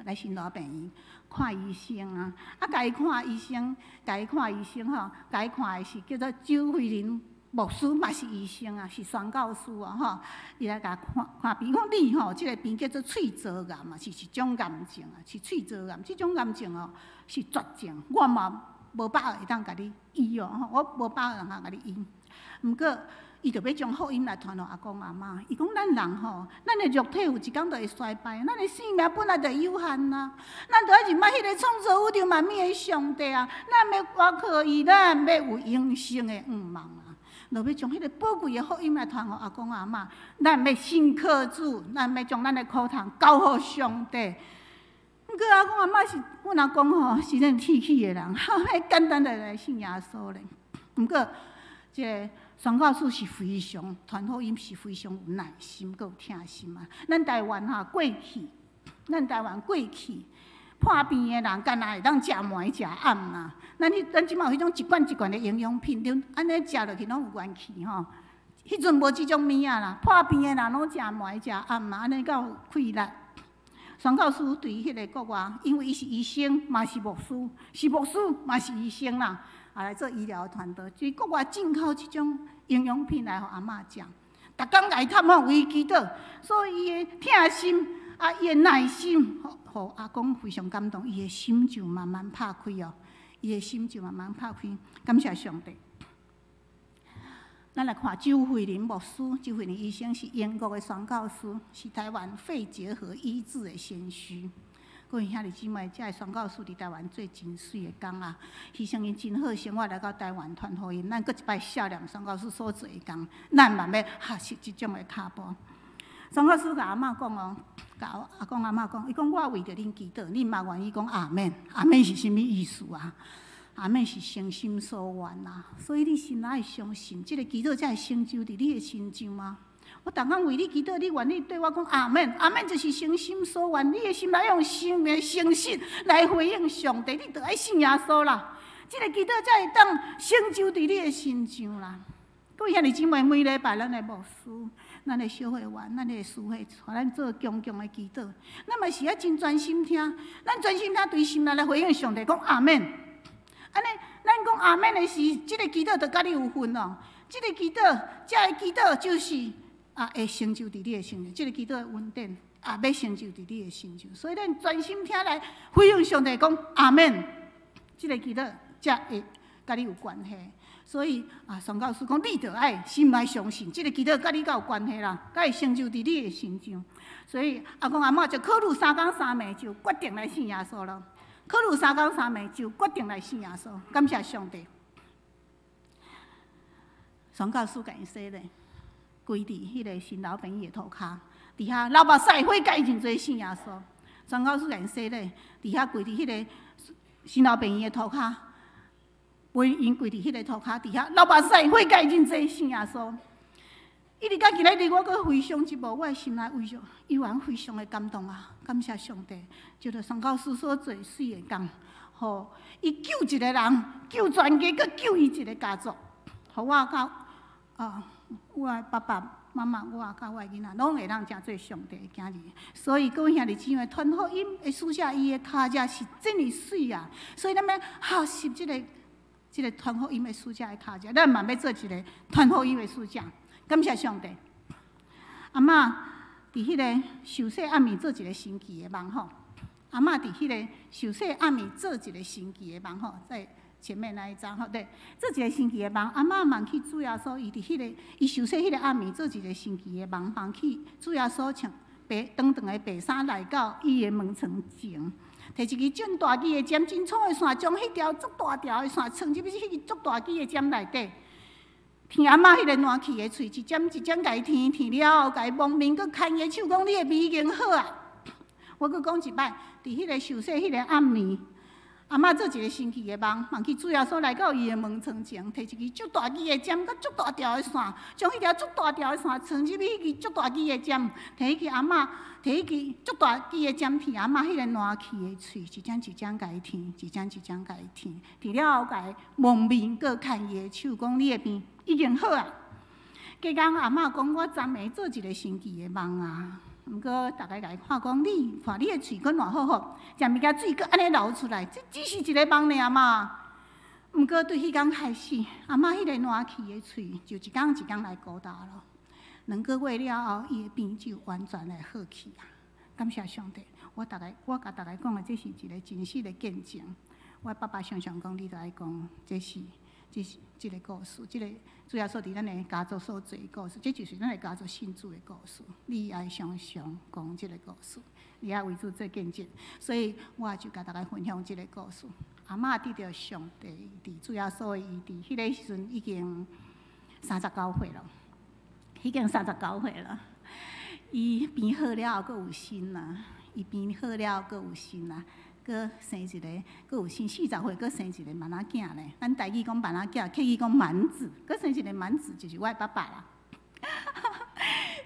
來新羅病院看醫生啊，啊，共伊看醫生，共伊看醫生吼，共伊看的是叫做周慧玲牧師，嘛是醫生啊，是宣教師啊吼，伊來共看看病，講你吼，這个病叫做喙槽癌啊，是一種癌症啊，是喙槽癌，這種癌症哦是絕症，我嘛無把握會當共你醫哦，我無把握通共你醫。毋過，伊就欲將福音來傳予阿公阿嬤。伊講咱人吼，咱的肉體有一工就會衰敗，咱的生命本來就有限啊。咱著愛認捌彼個創造宇宙萬物的上帝啊！咱欲倚靠伊，咱欲有永生的願望啊！就欲將彼个寶貴的福音來傳予阿公阿嬤。咱欲信靠主，咱欲將咱的苦痛交予上帝。毋過阿公阿嬤是，阮阿公吼是咱鐵齒的人，哈，簡單就來信耶穌咧。毋過，這个宣教師是非常傳福音是非常有耐心，閣有疼心啊。咱台灣吼過去，咱台灣過去。破病的人，敢若會當食糜食暗啊？咱彼咱這馬有彼種一罐一罐的營養品，恁按呢食落去攏有元氣吼。彼陣無這種物仔啦，破病的人攏食糜食暗啊，按呢夠有氣力。宣教師對彼个國外，因為伊是醫生，嘛是牧師，是牧師嘛是醫生啦，啊來做醫療傳道，佇國外進口這種營養品來予阿嬤食，逐工來探訪為祈禱，所以伊的疼心啊，伊的耐心，予阿公非常感動，伊的心就慢慢拍開哦，伊的心就慢慢拍開，感謝上帝。咱來看周慧玲牧師，周慧玲醫生是英國的宣教師，是台灣肺結核醫治的先驅。各位兄弟姊妹，這个宣教師佇台灣做真媠的工啊，犧牲𪜶真好生活來到台灣傳福音。咱閣一擺效念宣教師所做的工，咱嘛欲學習這種的跤步。宣教師共阿嬤講哦，共阿公阿嬤講，伊講我為著恁祈禱，恁嘛願意講阿們？阿們是啥物意思啊？阿們是誠心所願啊，所以你心內愛相信，這个祈禱才會成就佇你的身上啊。我逐工為你祈禱，你願意對我講阿們？阿們就是誠心所願，你的心內用生命誠實來回應上帝，你就愛信耶穌啦。這个祈禱才會當成就佇你的身上啦。各位兄弟姊妹，每禮拜咱的牧師、咱的小會員、咱的司會，予咱做強強的祈禱，咱嘛是愛真專心聽，咱專心聽，對心內來回應上帝，講阿們。按呢，咱講阿們的時，這个祈禱就佮你有份哦。這个祈禱，這个祈禱就是啊，會成就佇你的身上。這个祈禱的恩典啊，欲成就佇你的身上。所以咱專心聽來回應上帝，講阿們，這个祈禱才會佮你有關係。所以啊，宣教師講，你著愛心內相信，這个祈禱佮你較有關係啦，才會成就佇你的身上。所以阿公阿嬤就考慮三工三暝，就決定來信耶穌咯。考慮三工三暝就決定來信耶穌，感謝上帝。宣教師共𪜶洗禮，跪佇彼个新老病院的塗跤，佇遐流目屎悔改真濟信耶穌。宣教師共𪜶洗禮，佇遐跪佇彼个新老病院的塗跤，陪𪜶跪佇彼个塗跤，佇遐流目屎悔改真濟信耶穌。一直到今仔日，我閣回想一幕，我的心內非常依然非常的感動啊！感謝上帝，就是宣教師所做媠的工，予伊救一個人，救全家，閣救伊一個家族，予我佮啊，我的爸爸媽媽，我佮我的囡仔，攏會當成做上帝的囝兒。所以各位兄弟姊妹，傳福音的使者，伊的跤跡是真的媠啊！所以咱欲學習這個傳福音的使者的跤跡，咱嘛欲做一个傳福音的使者。感謝上帝，阿嬤佇彼个受洗暗暝做一个神奇的夢吼。阿嬤佇彼个受洗暗暝做一个神奇的夢吼，在前面那一張吼，對，做一个神奇的夢。阿嬤夢去主耶穌，伊佇彼个伊受洗彼个暗暝做一個神奇的夢，夢去主耶穌穿白長長的白衫來到伊的門床前，提一支真大支的針，真粗的線，將彼條足大條的線穿入去彼支足大支的針內底。舔阿嬤彼个爛去的喙，一針一針共伊舔，舔了後，共伊摸面，閣牽伊的手，講你的病已經好啊。我閣講一擺，佇彼个受洗彼个暗暝，阿嬤做一个神奇的夢，夢去主耶穌來到伊的門床前，提一支足大支的針，佮足大條的線，將彼條足大條的線穿入去彼支足大支的針，提去阿嬤，提彼支足大支的針，舔阿嬤彼個爛去的喙，一針一針共伊舔，一針一針共伊舔，舔了後，共伊摸面，閣牽伊的手，講你的病已經好啊！隔工阿嬤講，我昨暝做一个神奇的夢啊！毋過逐家共伊看講，你看你的喙閣爛好好，食物件水閣按呢流出來，這只是一个夢爾嘛。毋過對彼工開始，阿嬤彼个爛去的喙就一工一工來鼓焦咯。2個月了後，伊的病就完全的好去啊！感謝上帝，我共逐家講的，這是一个真實的見證。我爸爸常常講，你著愛講，這是這个故事，這个主耶穌佇咱的家族所做的故事，這就是咱的家族信主的故事。你愛常常講這个故事，你愛為主做見證，所以我就共大家分享這个故事。阿嬤得著上帝醫治，主耶穌的醫治，彼个時陣已經三十九歲了，已經三十九歲了。伊病好了後，閣有身啊！伊病好了後，閣有身啊！閣生一个，閣有生40歲，閣生一個蠻仔囝咧。咱台語講蠻仔囝，客語講蠻子，閣生一個蠻子，就是我的爸爸啦。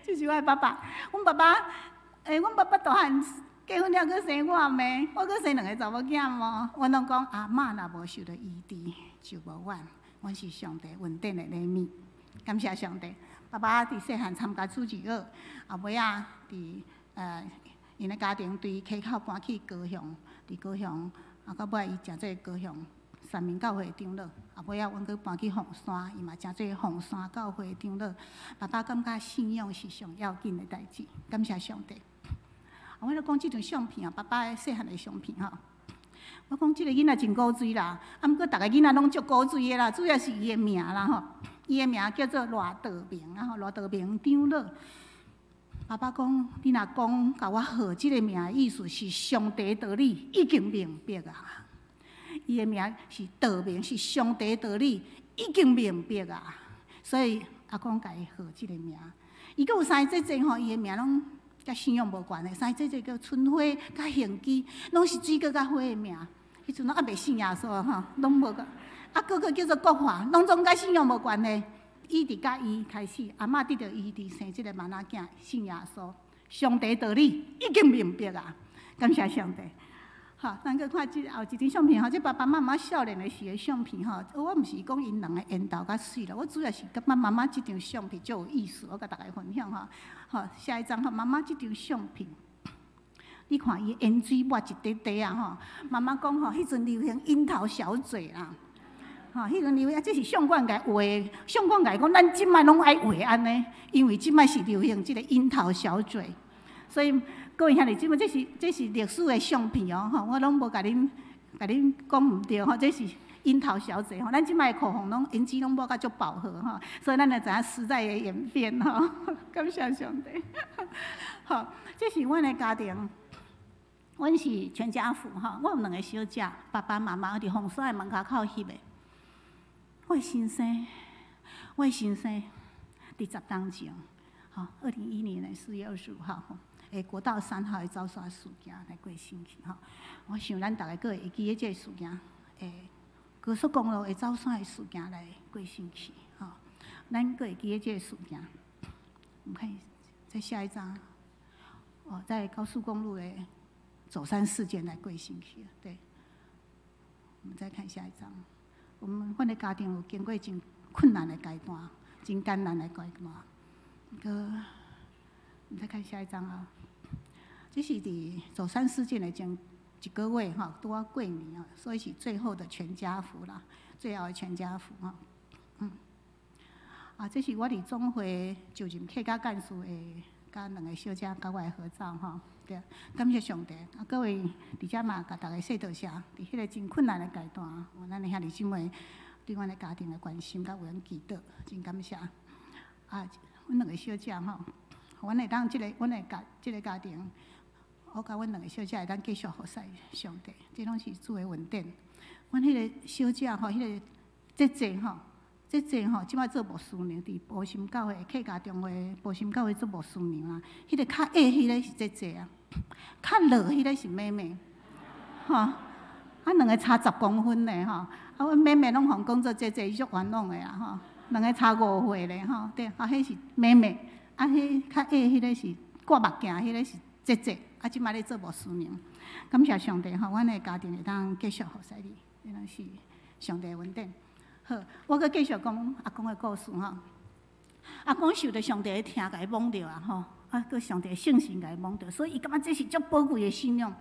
就是我的爸爸。阮爸爸，阮爸爸大漢，結婚了閣生我妹，我閣生兩个查某囝無？阮攏講阿嬤若無受著醫治，就無阮。阮是上帝恩典的禮物，感謝上帝。爸爸佇細漢參加主日學，後尾仔佇𪜶的家庭對溪口搬去高雄，佇高雄啊，到尾伊誠做高雄三民教會的長老。後尾仔阮閣搬去鳳山，伊嘛誠做鳳山教會的長老。爸爸感覺信仰是上要緊的代誌，感謝上帝。啊，我咧講這張相片啊，爸爸細漢的相片吼。我講這个囡仔真古錐啦，啊，毋過逐个囡仔攏足古錐的啦，主要是伊的名啦吼。伊的名叫做賴道明啊吼，賴道明長老。爸爸講，你若講共我號這个名的意思是上帝道理已經明白啊。伊的名是道明，是上帝道理已經明白啊。所以阿公共伊號這个名。伊閣有三个姐姐吼，伊的名攏佮信仰無關的，三个姐姐叫春花、佮杏枝，攏是水果佮花的名。彼陣攏猶未信耶穌吼，攏無個。啊，哥哥叫做國華，攏總佮信仰無關係。伊佇佮伊開始，阿嬤得著伊佇生這个囡仔囝信耶穌，上帝道理已經明白啊！感謝上帝。好，咱閣看這後一張相片吼，這爸爸媽媽少年的時的相片吼。我毋是講𪜶兩个緣投較媠啦，我主要是感覺媽媽這張相片足有意思，我共大家分享吼。好，下一張吼，媽媽這張相片，你看伊胭脂抹一塊塊啊吼。媽媽講吼，彼陣流行櫻桃小嘴啦。吼，彼陣流行，這是相館共畫的，相館共講，咱這擺攏愛畫按呢，因為這擺是流行這个櫻桃小嘴，所以各位兄弟姊妹，這是歷史的相片哦，吼，我攏無共恁講毋對吼，這是櫻桃小嘴吼，咱這擺的口紅攏胭脂攏抹甲足飽和吼，所以咱會知影時代的演變吼，感謝上帝。好，這是阮的家庭。阮是全家福吼，我有兩个小姐，爸爸媽媽佇鳳山的門跤口翕的。我的先生，佇10冬前，吼，2010年4月25號，吼，國道3號的走山事件來過身去吼。我想咱逐个閣會記得這个事件，高速公路的走山的事件來過身去吼。咱閣會記得這个事件。我們看再下一張，哦，在高速公路的走山事件來過身去，對。我們再看下一張。我們阮的家庭有經過真困難的階段，真艱難的階段。閣，你再看下一張啊。這是佇走山事件的前一個月吼，拄仔過年啊，所以是最後的全家福啦，最後的全家福吼。啊，這是我佇總會就任客家幹事的，佮兩个小姐佮我的合照吼。對，感謝上帝。啊，各位佇遮嘛，共大家說多謝。佇彼个真困難的階段，有咱的兄弟姊妹對阮的家庭的關心，佮為阮祈禱，真感謝。啊，阮兩个小姐吼，阮會當這个，阮的家，這个家庭，我佮阮兩个小姐會當繼續服侍上帝，這攏是主的恩典。阮彼个小姐吼，彼个姐姐吼，姐姐吼，這擺做牧師娘，佇埔心教會客家中會埔心教會做牧師娘啊。彼个較矮彼个是姐姐啊，較老彼个是妹妹，吼。啊，兩个差10公分呢，吼。啊，阮妹妹攏予講做姐姐，伊足冤枉的啊，吼。兩个差5歲咧，吼。對，啊，彼是妹妹，啊，彼較矮彼个是掛目鏡，彼个是姐姐。啊，這擺咧做牧師娘。感謝上帝吼，阮的家庭會當繼續服侍你，這攏是上帝的恩典。好，我閣繼續講阿公的故事吼。阿公受著上帝的疼，共伊摸著啊吼，啊，閣上帝聖神共伊摸著，所以伊感覺這是足寶貴的信仰。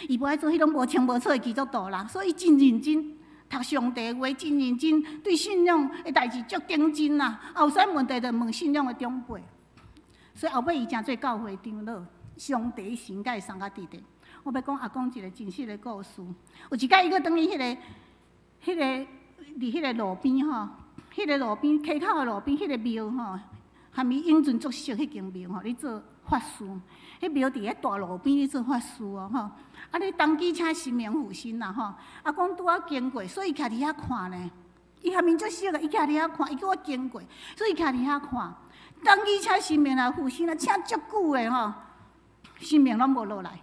伊無愛做彼種無清無楚的基督徒啦，所以伊真認真讀上帝話，真認真對信仰的代誌足認真啦。啊，有啥問題就問信仰的長輩。所以後尾伊成做教會長老，上帝神共伊送較佇咧。我欲講阿公一个真實的故事。有一擺伊閣轉去彼个佇彼个路邊吼，彼个路邊溪口的路邊，彼个廟吼，含伊永存足熟彼間廟吼，咧做法事。彼廟佇咧大路邊咧做法事哦吼。啊，咧當機請神明附身啦吼。阿公拄仔經過，所以徛佇遐看呢。伊含𪜶足熟個，伊徛佇遐看，伊拄仔經過，所以徛佇遐看。當機請神明來附身啊，請足久的吼，神明攏無落來，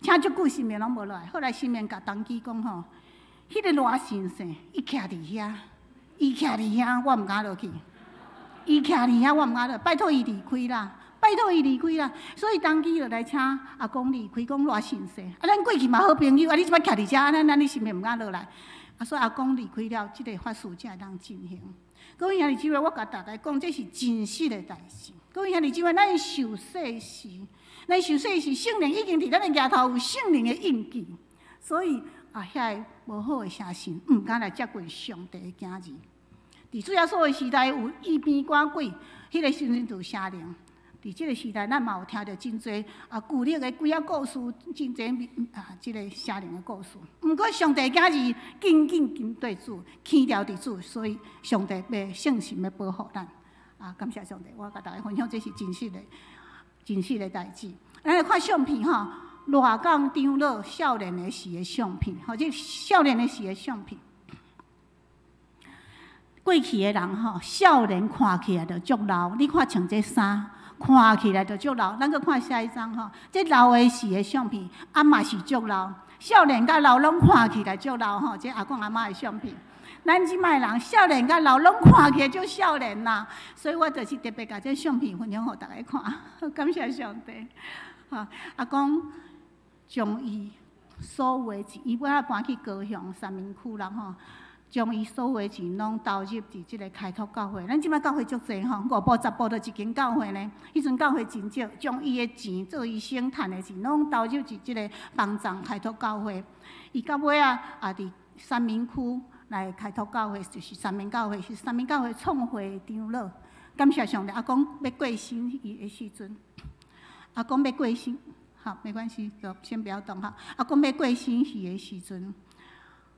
請足久神明攏無落來。後來神明共童乩講吼，彼个賴先生，伊徛佇遐，伊徛佇遐，我毋敢落去。伊徛佇遐，我毋敢落，拜託伊離開啦，拜拜託伊離開啦。所以當機就來請阿公離開，講偌遜勢。啊，咱過去嘛好朋友，啊，你這擺徛佇遮，按呢咱你是毋是毋敢落來？啊，所以阿公離開了，這個法事才會當進行。各位兄弟姊妹，我共大家講，這是真實的代誌。各位兄弟姊妹，咱受洗時，咱受洗時，聖靈已經佇咱的額頭有聖靈的印記，所以啊，遐个無好的邪神毋敢來接近上帝的囝兒。佇主耶穌的時代有異變趕鬼，彼個時陣就有邪靈。佇這個時代，咱嘛有聽著真濟啊舊約的幾仔故事，真濟啊這個邪靈的故事。毋過上帝囝兒緊緊跟綴主，牽牢佇主，所以上帝欲聖神欲保護咱。啊，感謝上帝，我共大家分享這是真實的、真實的代誌。咱來看相片吼，賴港長老少年的時的相片，吼，這少年的時的相片。過去的人吼，少年看起來就足老，你看穿這衫，看起來就足老。咱閣看下一張吼，這老的時的相片，啊嘛是足老。少年佮老攏看起來足老吼，這阿公阿嬤的相片。咱這擺人少年佮老攏看起來足少年啦，所以我就是特別共這相片分享予大家看，感謝上帝。吼，阿公將伊所有的錢，伊尾仔搬去高雄三民區啦吼。將伊所有的錢攏投入佇這個開拓教會。咱這擺教會足濟吼，五步十步就一間教會呢。彼陣教會真少，將伊的錢做醫生趁的錢，攏投入佇這個幫助開拓教會。伊到尾仔也佇三民區來開拓教會，就是三民教會，是三民教會創會長老。感謝上帝，阿公欲過身伊的時陣，阿公欲過身，好，沒關係，就先不要動哈。阿公欲過身去的時陣，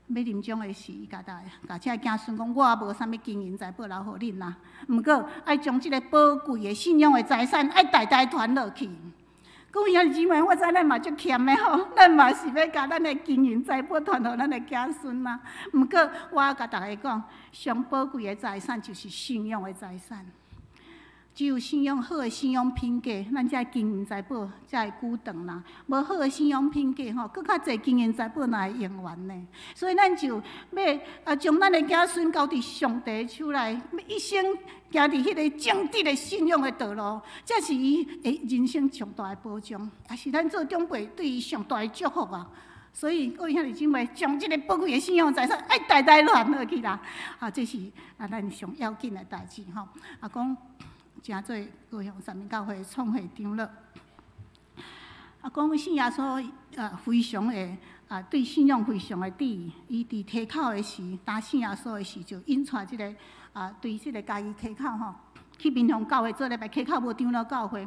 欲臨終的時，伊共大共這个子孫講：我無啥物金銀財寶留予恁啦，毋過愛將這个寶貴的信仰的財產，愛代代傳落去。各位兄弟姊妹，我知咱嘛足儉的吼，咱嘛是欲共咱的金銀財寶傳予咱的子孫啦。毋過，我共大家講，上寶貴的財產就是信仰的財產。只有信仰好的信仰品格，咱才金銀財寶才會久長啦。無好的信仰品格吼，閣較濟金銀財寶哪會用完呢？所以咱就欲啊，將咱的子孫交佇上帝手內，一生行佇彼个正直的信仰的道路，這是伊的人生上大的保障，也是咱做長輩對伊上大的祝福啊！所以各位兄弟姊妹，將這个寶貴的信仰財產愛代代傳落去啦！啊，這是啊，咱上要緊的代誌吼。啊，講。成做高雄三民教會創會長老。啊，講信耶穌啊，非常的啊，對信仰非常的致。伊佇溪口的時，當信耶穌的時，就引帶這个啊，對這个嘉義溪口吼，去民雄教會做禮拜，溪口無長老教會，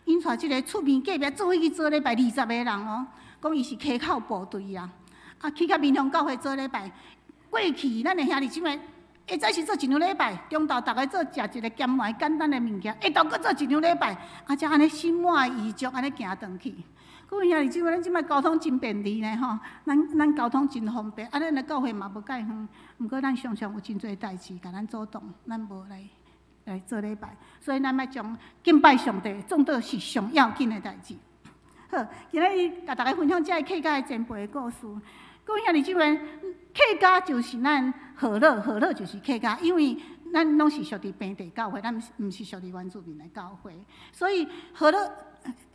引帶這个厝邊隔壁做伙去做禮拜20個人哦，講伊是溪口部隊啊，啊去到民雄教會做禮拜，過去咱的兄弟姊妹，下早時做一場禮拜，中晝逐家做食一个鹹糜簡單的物件，下晝閣做一場禮拜，啊，才按呢心滿意足按呢行轉去。各位兄弟姊妹，咱這擺交通真便利呢吼，咱交通真方便，啊，咱的教會嘛無蓋遠，毋過咱常常有真濟代誌共咱阻擋，咱無來來做禮拜，所以咱欲將敬拜上帝當做是上要緊的代誌。好，今仔日共大家分享這个客家的前輩的故事。各位兄弟姊妹，客家就是咱河洛，河洛就是客家，因為咱攏是屬佇平地教會，咱毋是屬佇原住民的教會，所以河洛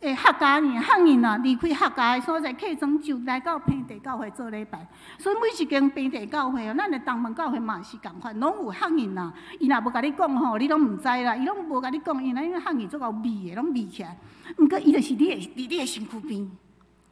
的客家人、漢人啊，離開客家的所在，客莊就來到平地教會做禮拜。所以每一間平地教會哦，咱的東門教會嘛是仝款，攏有漢人啊。伊若無共你講吼，你攏毋知啦。伊攏無共你講，因為漢人足𠢕秘的，攏秘起來。毋過伊就是佇你的身軀邊。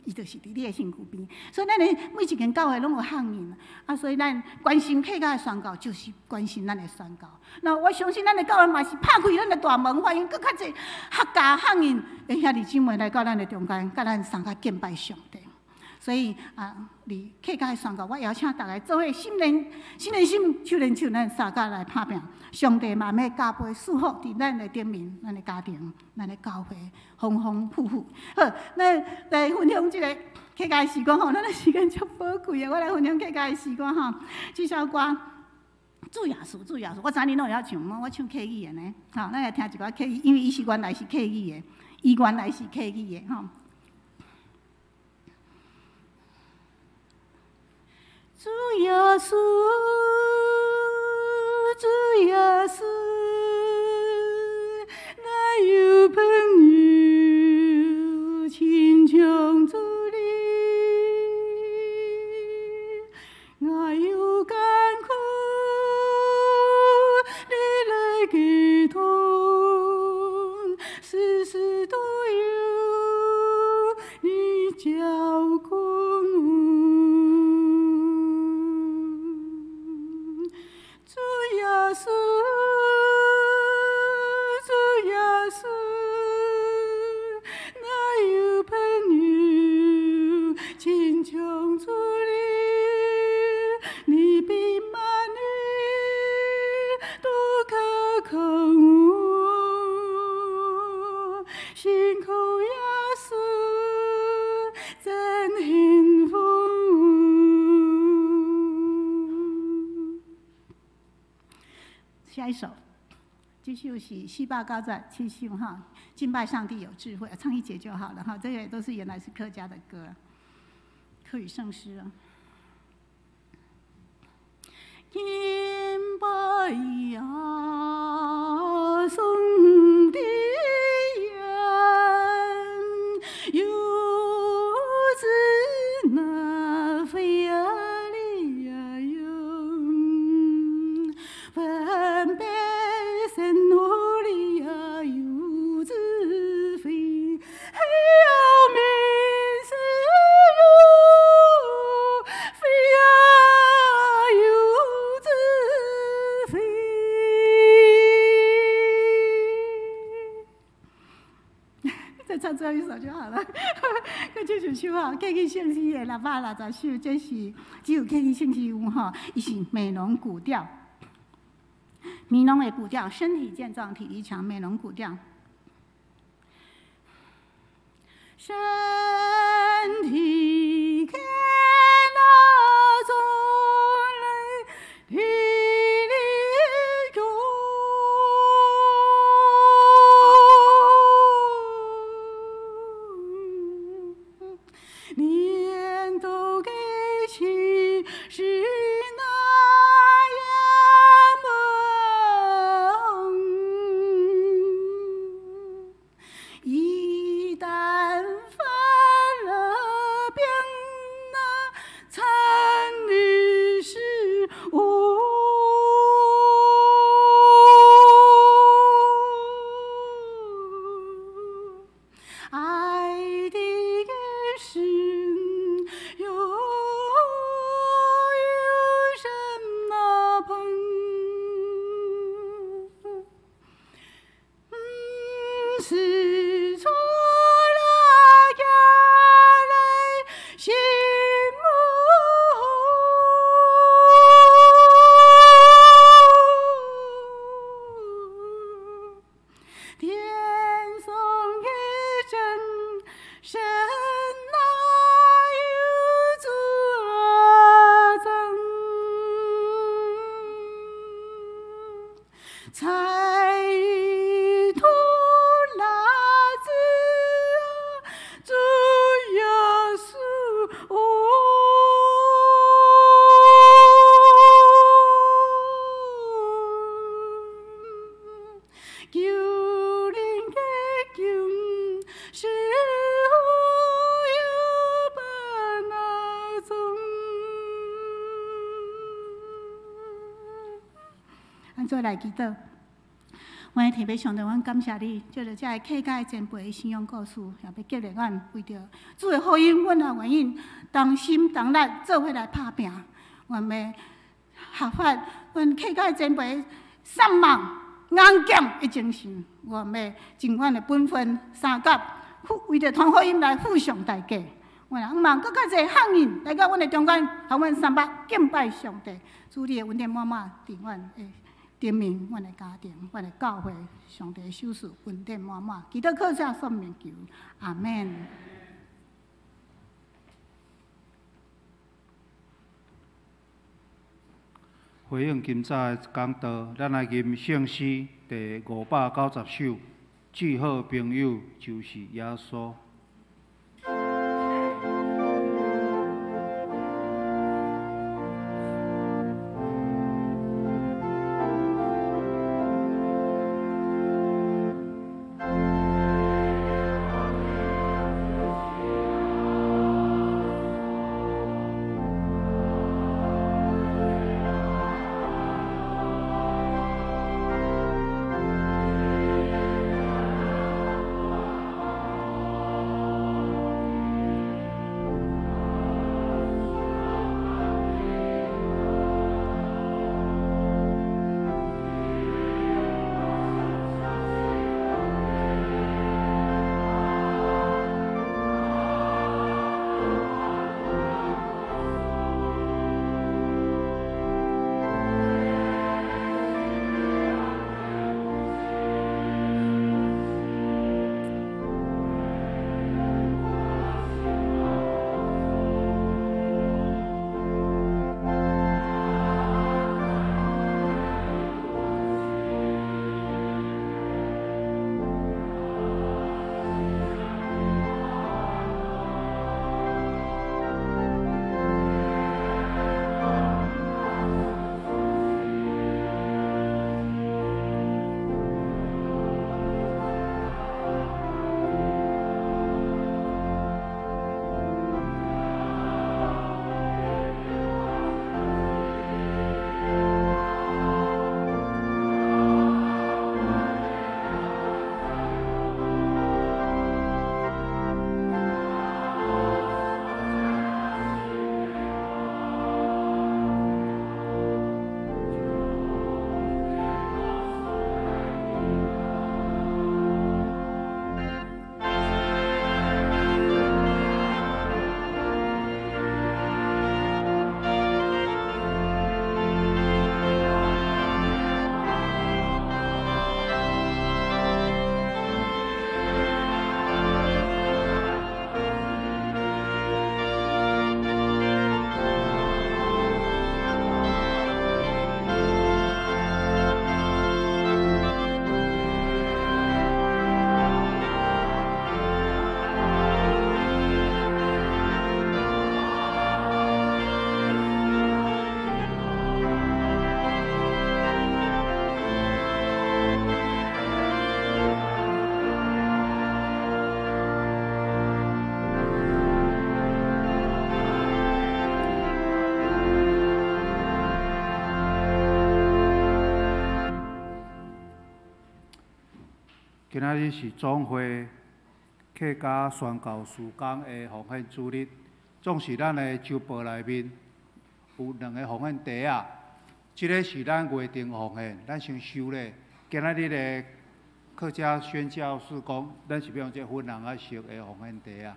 伊就是佇你的身軀邊，所以咱的每一間教會攏有漢人，啊，所以咱關心客家的宣教，就是關心咱的宣教。那我相信咱的教會嘛是拍開咱的大門，歡迎閣較濟客家漢人的兄弟姊妹來到咱的中間，佮咱相佮敬拜上帝。所以啊，佇客家的宣教，我邀請大家做伙心連心連心，手連手，咱相佮來拍拚。上帝嘛欲加倍賜福佇咱的頂面，咱的家庭，咱的教會，豐豐富富。好，咱來分享這個客家的詩歌吼，咱的時間足寶貴的，我來分享客家的詩歌吼。這首歌，主耶穌，主耶穌，我知恁攏會曉唱，我唱客語的呢。好，咱來聽一寡客語，因為伊是原來是客語的，伊原來是客語的吼。主耶穌，主耶穌，哪有朋友？下一首，這首是497首哈，敬拜上帝有智慧，唱一節就好了哈。這個都是原來是客家的歌，客語聖詩啊。敬拜耶穌的恩，有智那非呀哩呀喲，分別神努力呀有智慧，嘿呀美是喲，非呀有智慧。再唱最後一首就好了。閣唱一首吼，客語聖詩的660首，這是只有客語聖詩有吼，伊是美濃古調，美濃的古調，身體健壯，體力強，美濃古調。身體健壯嘞，體力強。年都給起是那樣猛，一旦犯了病，那慘的是我。愛的神又有什麼朋？是錯了眼淚心無天送的真神哪有作證？才吐拉子主耶穌哦，求恁的救是有本那宗。咱做來祈禱。阮的天父上帝，阮感謝你，借著這个客家的前輩的信仰故事，也欲激勵阮為著主的福音，阮也願意同心同力做伙來拍拚。阮欲效法阮客家的前輩善望硬頸的精神，阮欲盡阮的本分，相佮為著傳福音來付上代價。阮也向望閣較濟漢人來到阮的中間，予阮三百敬拜上帝。主你的恩典滿滿佇阮的頂面，阮的家庭，阮的教會，上帝的賞賜恩典滿滿。祈禱靠主聖名求，阿門。回應今早的講道，咱來吟聖詩第590首，至好朋友就是耶穌。 Amen. 今仔日是總會客家宣教事工的奉獻主日，總是咱的週報內面有兩个奉獻袋仔，這个是咱月定奉獻，咱先收咧。今仔日的客家宣教事工，咱是欲用這粉紅仔色的奉獻袋仔。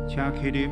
請起立。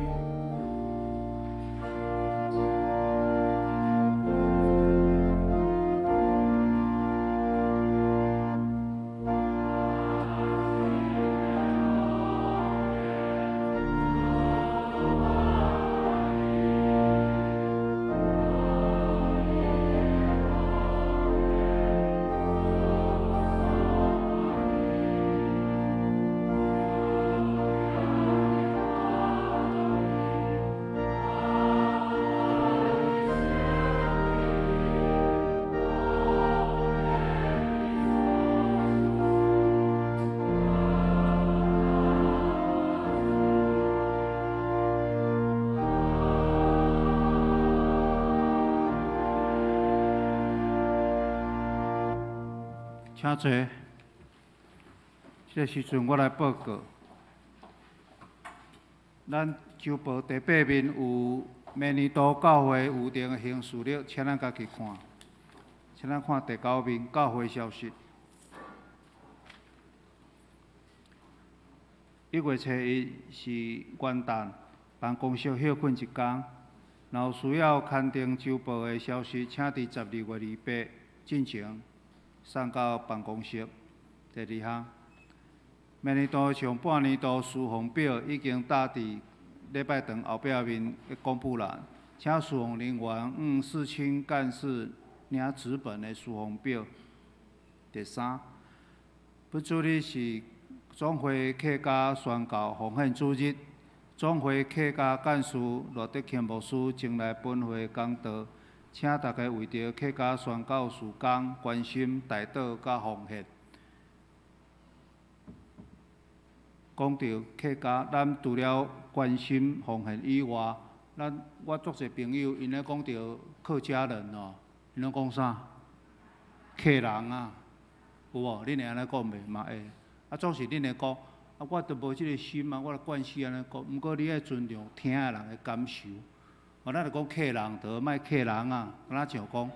請坐。這个時陣我來報告，咱週報第八面有明年度教會預定的行事曆，請咱家己看。請咱看第九面教會消息。1月初1是元旦，辦公室歇睏一工。若有需要刊登週報的消息，請佇12月28進前送到辦公室。第二項，明年度上半年度事奉表已經貼佇禮拜堂後壁面的公布欄，請事奉人員向四親幹事領紙本的事奉表。第三，本主日是總會客家宣教奉獻主日，總會客家幹事羅德慶牧師前來本會講道，請大家為著客家宣教事工關心、代禱佮奉獻。講到客家，咱除了關心奉獻以外，咱我足濟朋友，𪜶咧講著客家人哦，𪜶攏講啥？客人啊，有無？恁會按呢講袂？嘛會。啊，總是恁會講，啊，我都無這個心啊，我著慣勢按呢講。毋過你愛尊重聽的人的感受。哦，咱著講客人，著莫客人啊，敢若像講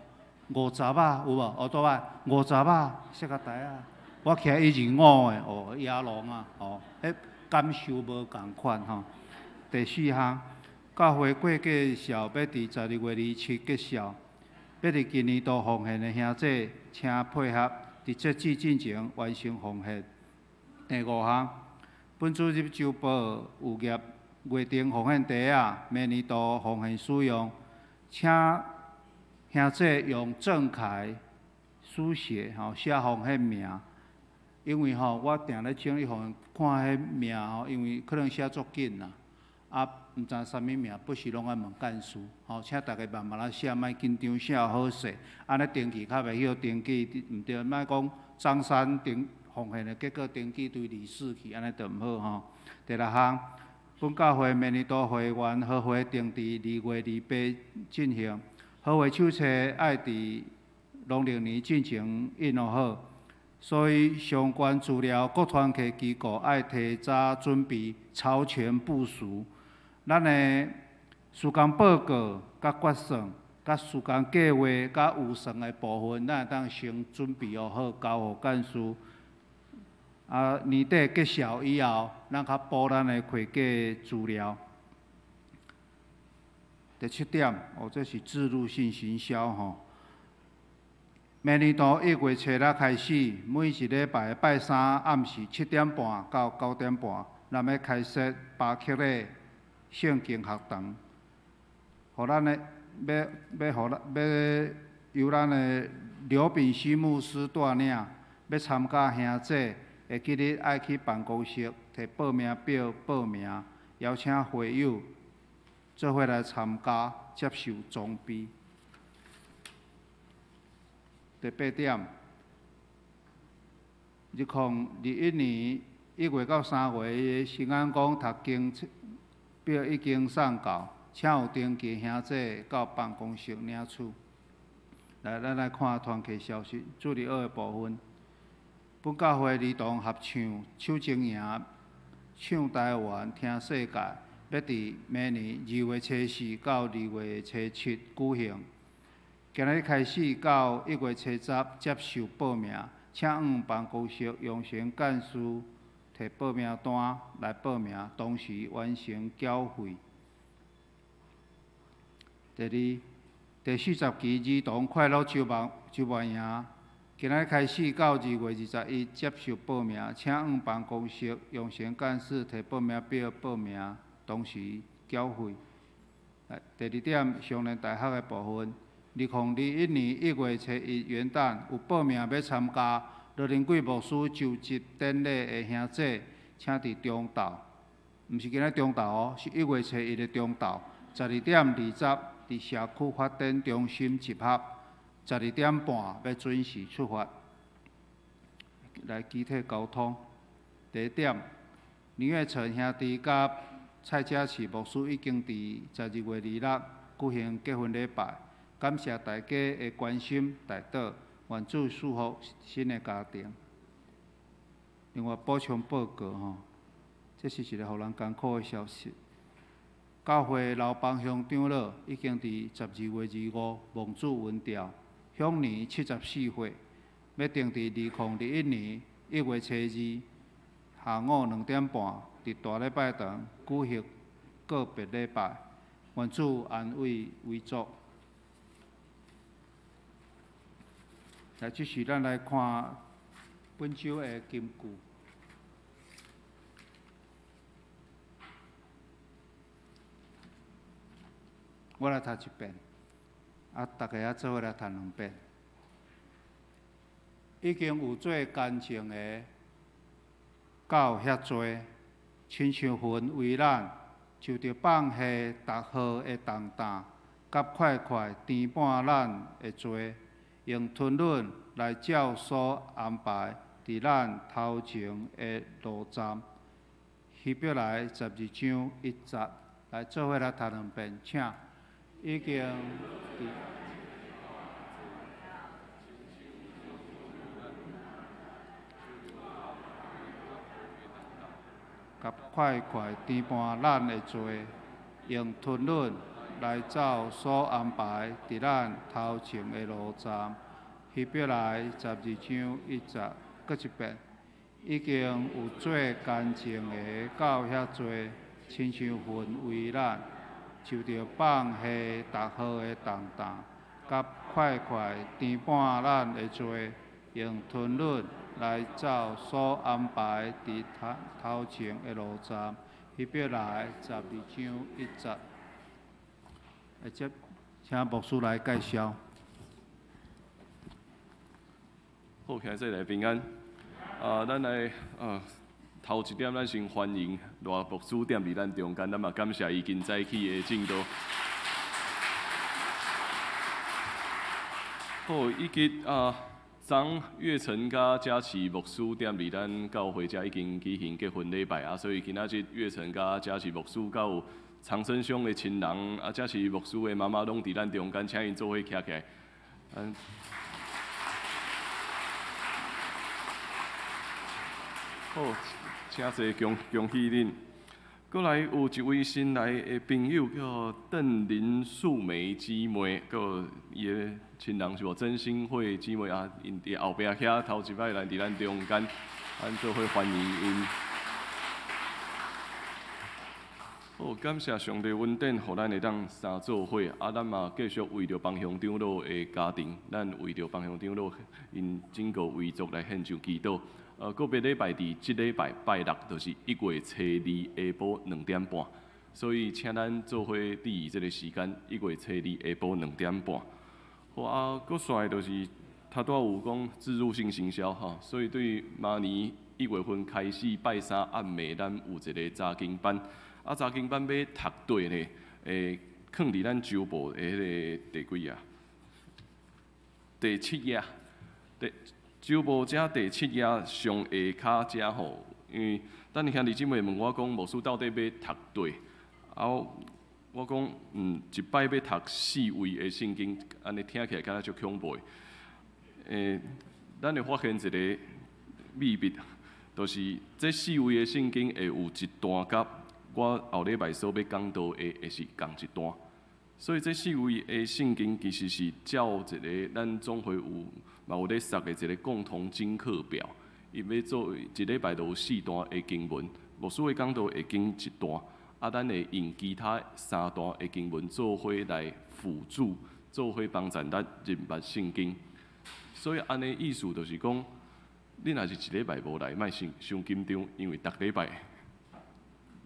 五十啊，有無？哦，對吧？五十啊，說較大啊。我徛125的，哦，野狼啊，哦，彼感受無仝款吼。第四項，教會過繼紹欲佇12月27結束，欲佇今年度奉獻的兄弟，請配合佇佇節節進前完成奉獻。第五項，本主日周報有業月定奉獻袋仔，明年度奉獻使用，請兄弟用正楷書寫吼寫奉獻名，因為吼我定咧整理奉獻，看彼名吼，因為可能寫足緊啦，啊，毋知啥物名，不時攏愛問幹事，吼，請大家慢慢仔寫，莫緊張寫好勢，按呢登記較袂曉登記，毋對，莫講張三登奉獻的結果登記對李四去，按呢就毋好吼。第六項，本教會明年度會員合會定佇2月28進行，合會手冊愛佇農曆年進前印好，所以相關資料各團體機構愛提早準備，超前部署。咱的事工報告、佮決算、佮事工計劃、佮預算的部分，咱會當先準備好，交予幹事。啊，年底結束以後，咱較補咱的會計資料。第七點，哦，這是置入性行銷吼。明年度1月初六開始，每一禮拜拜三暗時7點半到9點半，咱欲開設巴克禮聖經學堂，予咱的欲欲予咱欲由咱的劉秉熙牧師帶領，欲參加兄弟，會記得愛去辦公室提報名表報名，邀請會友做伙來參加，接受裝備。第八點，2021年1月到3月，新安宮讀經表已經送到，請有登記兄弟到辦公室領取。來，咱來看團契消息，主日學的部分。本教會兒童合唱手情營唱台灣聽世界，欲佇明年2月初四到2月初七舉行。今日開始到1月初十接受報名，請往辦公室楊成幹事提報名單來報名，同時完成繳費。第二，第40期兒童快樂周末周末營。今日開始到2月21接受報名，請往辦公室楊成幹事提報名表報名，同時繳費。第二點，少年大學的部分，2021年1月初一元旦有報名欲參加羅林貴牧師就職典禮的兄弟，請佇中晝，毋是今日中晝哦，是1月初一的中晝，12點20佇社區發展中心集合。12點半欲準時出發，來機體交通。第一點，林月成兄弟佮蔡家慈牧師已經佇12月26舉行結婚禮拜，感謝大家的關心代禱，願主賜福新的家庭。另外補充報告吼，這是一个予人艱苦的消息。教會劉邦鄉長老已經佇12月25蒙主恩召。享年74歲，欲定佇2021年1月初二下午2點半，佇大禮拜堂舉行告別禮拜，願主安慰遺族。來，這時咱來看本週的金句。我來讀一遍。啊！大家仔做伙來讀兩遍。已經有做乾淨的到遐濟，親像魂為咱就著放下逐號的重擔，佮塊塊纏絆咱的罪，用吞忍來照所安排佇咱頭前的路站。希伯來12章1節，來做伙來讀兩遍，請。已經佇佮塊塊纏絆咱的罪，用吞忍來照所安排佇咱頭前的路站。希伯來12章1節，閣一遍，已經有做乾淨的到遐濟，親像魂為咱。就著放下逐號的重擔，佮塊塊纏絆咱的罪，用吞忍來照所安排佇頭前的路站。希伯來12章1節。接請牧師來介紹。好，兄弟來平安。啊，咱來啊，頭一點，咱先歡迎賴牧師踮佇咱中間，咱嘛感謝伊今早起的證道。好，以及啊，張月成佮嘉琪牧師踮佇咱教會遮已經舉行結婚禮拜啊，所以今仔日月成佮嘉琪牧師佮有長生兄的親人啊，嘉琪牧師的媽媽攏佇咱中間，請𪜶做伙徛起來。嗯。好，請坐，恭恭喜恁。閣來有一位新來的朋友叫鄧林素梅姊妹，閣伊的親人是無曾新慧姊妹啊，𪜶佇後壁遐頭一擺來佇咱中間，咱做伙歡迎𪜶。好，感謝上帝恩典，予咱會當三做伙。啊，咱嘛繼續為著方向長老的家庭，咱為著方向長老𪜶整個遺族來獻上祈禱。個別禮拜佇這禮拜拜六，就是1月初2下晡2點半，所以請咱做伙注意這個時間，1月初2下晡2點半。好啊，閣煞就是頭拄仔有講置入性行銷吼，所以對明年1月份開始拜三暗暝，咱有一個查經班。啊，查經班欲讀綴呢，會囥佇咱周報的彼個第幾頁？第七頁。第周報遮第七頁上下跤遮吼，因為等兄弟姊妹問我講，牧師到底欲讀綴？啊，我講，一擺欲讀四位的聖經，按呢聽起來敢若足恐怖的。咱會發現一個秘密，就是這四位的聖經會有一段佮我後禮拜所欲講道的會是仝一段，所以這四位的聖經其實是照一個咱總會有嘛有咧設的一個共同經課表，伊欲做一禮拜就有四段的經文，牧師的講道會經一段，啊，咱會用其他三段的經文做伙來輔助，做伙幫助咱認捌聖經。所以按呢意思就是講，你若是一禮拜無來，莫傷傷緊張，因為逐禮拜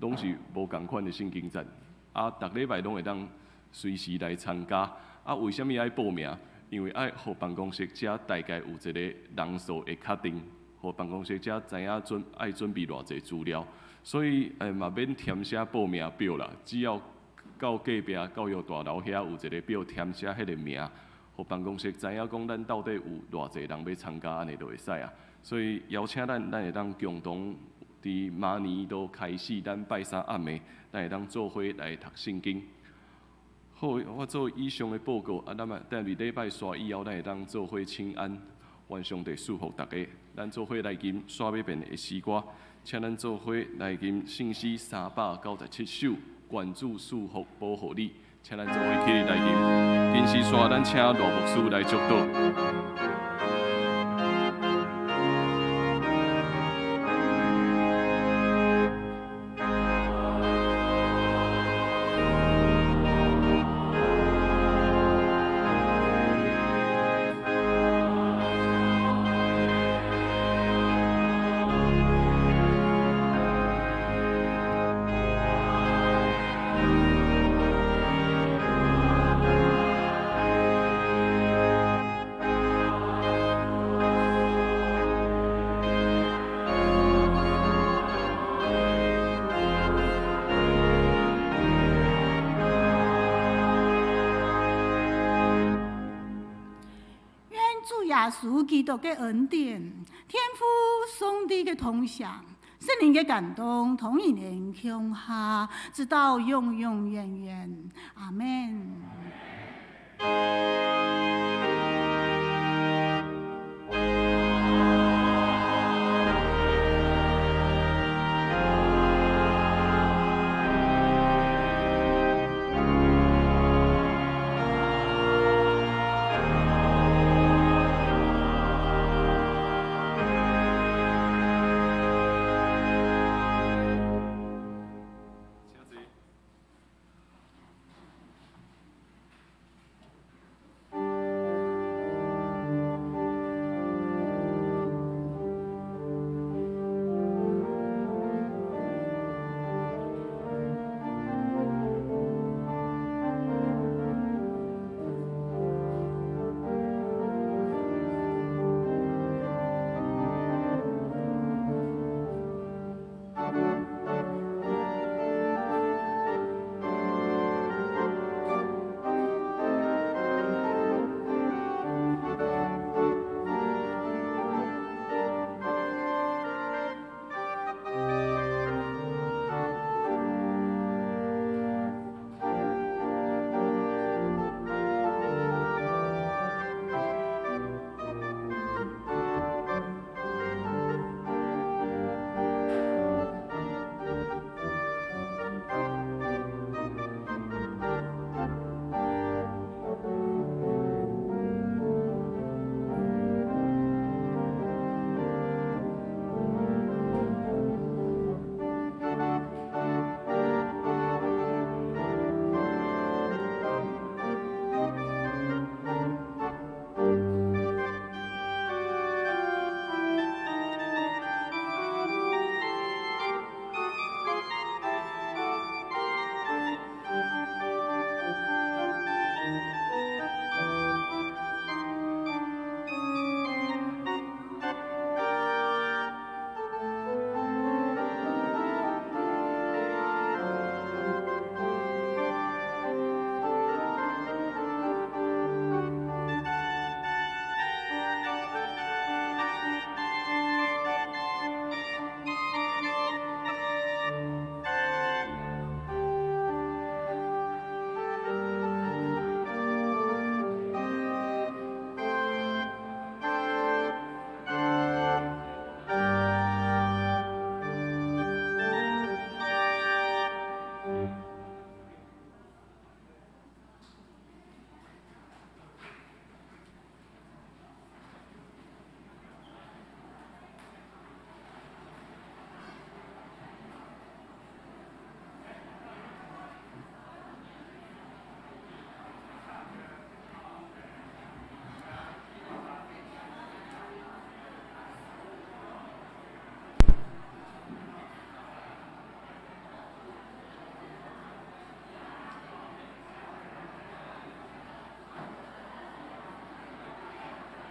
攏是無仝款的聖經節，啊，逐禮拜攏會當隨時來參加。啊，為啥物愛報名？因為愛予辦公室遮大概有一個人數的確定，予辦公室遮知影準愛準備偌濟資料，所以嘛免填寫報名表啦，只要到隔壁教育大樓遐有一個表，填寫彼個名，予辦公室知影講咱到底有偌濟人欲參加，按呢就會使啊。所以邀請咱，咱會當共同佇明年度開始，咱拜三暗暝，咱會當做伙來讀聖經。好，我做以上的報告，啊，咱嘛等禮拜煞以後，咱會當做伙請安，願上帝賜福大家。咱做伙來吟煞欲變的詩歌，請咱做伙來吟聖詩397首，願主賜福保護你，請咱做伙起立來吟。今時煞咱請賴牧師來祝禱。耶穌基督的恩典，天父上帝的同享，聖靈的感動，同一年向下，直到永永遠遠。阿們。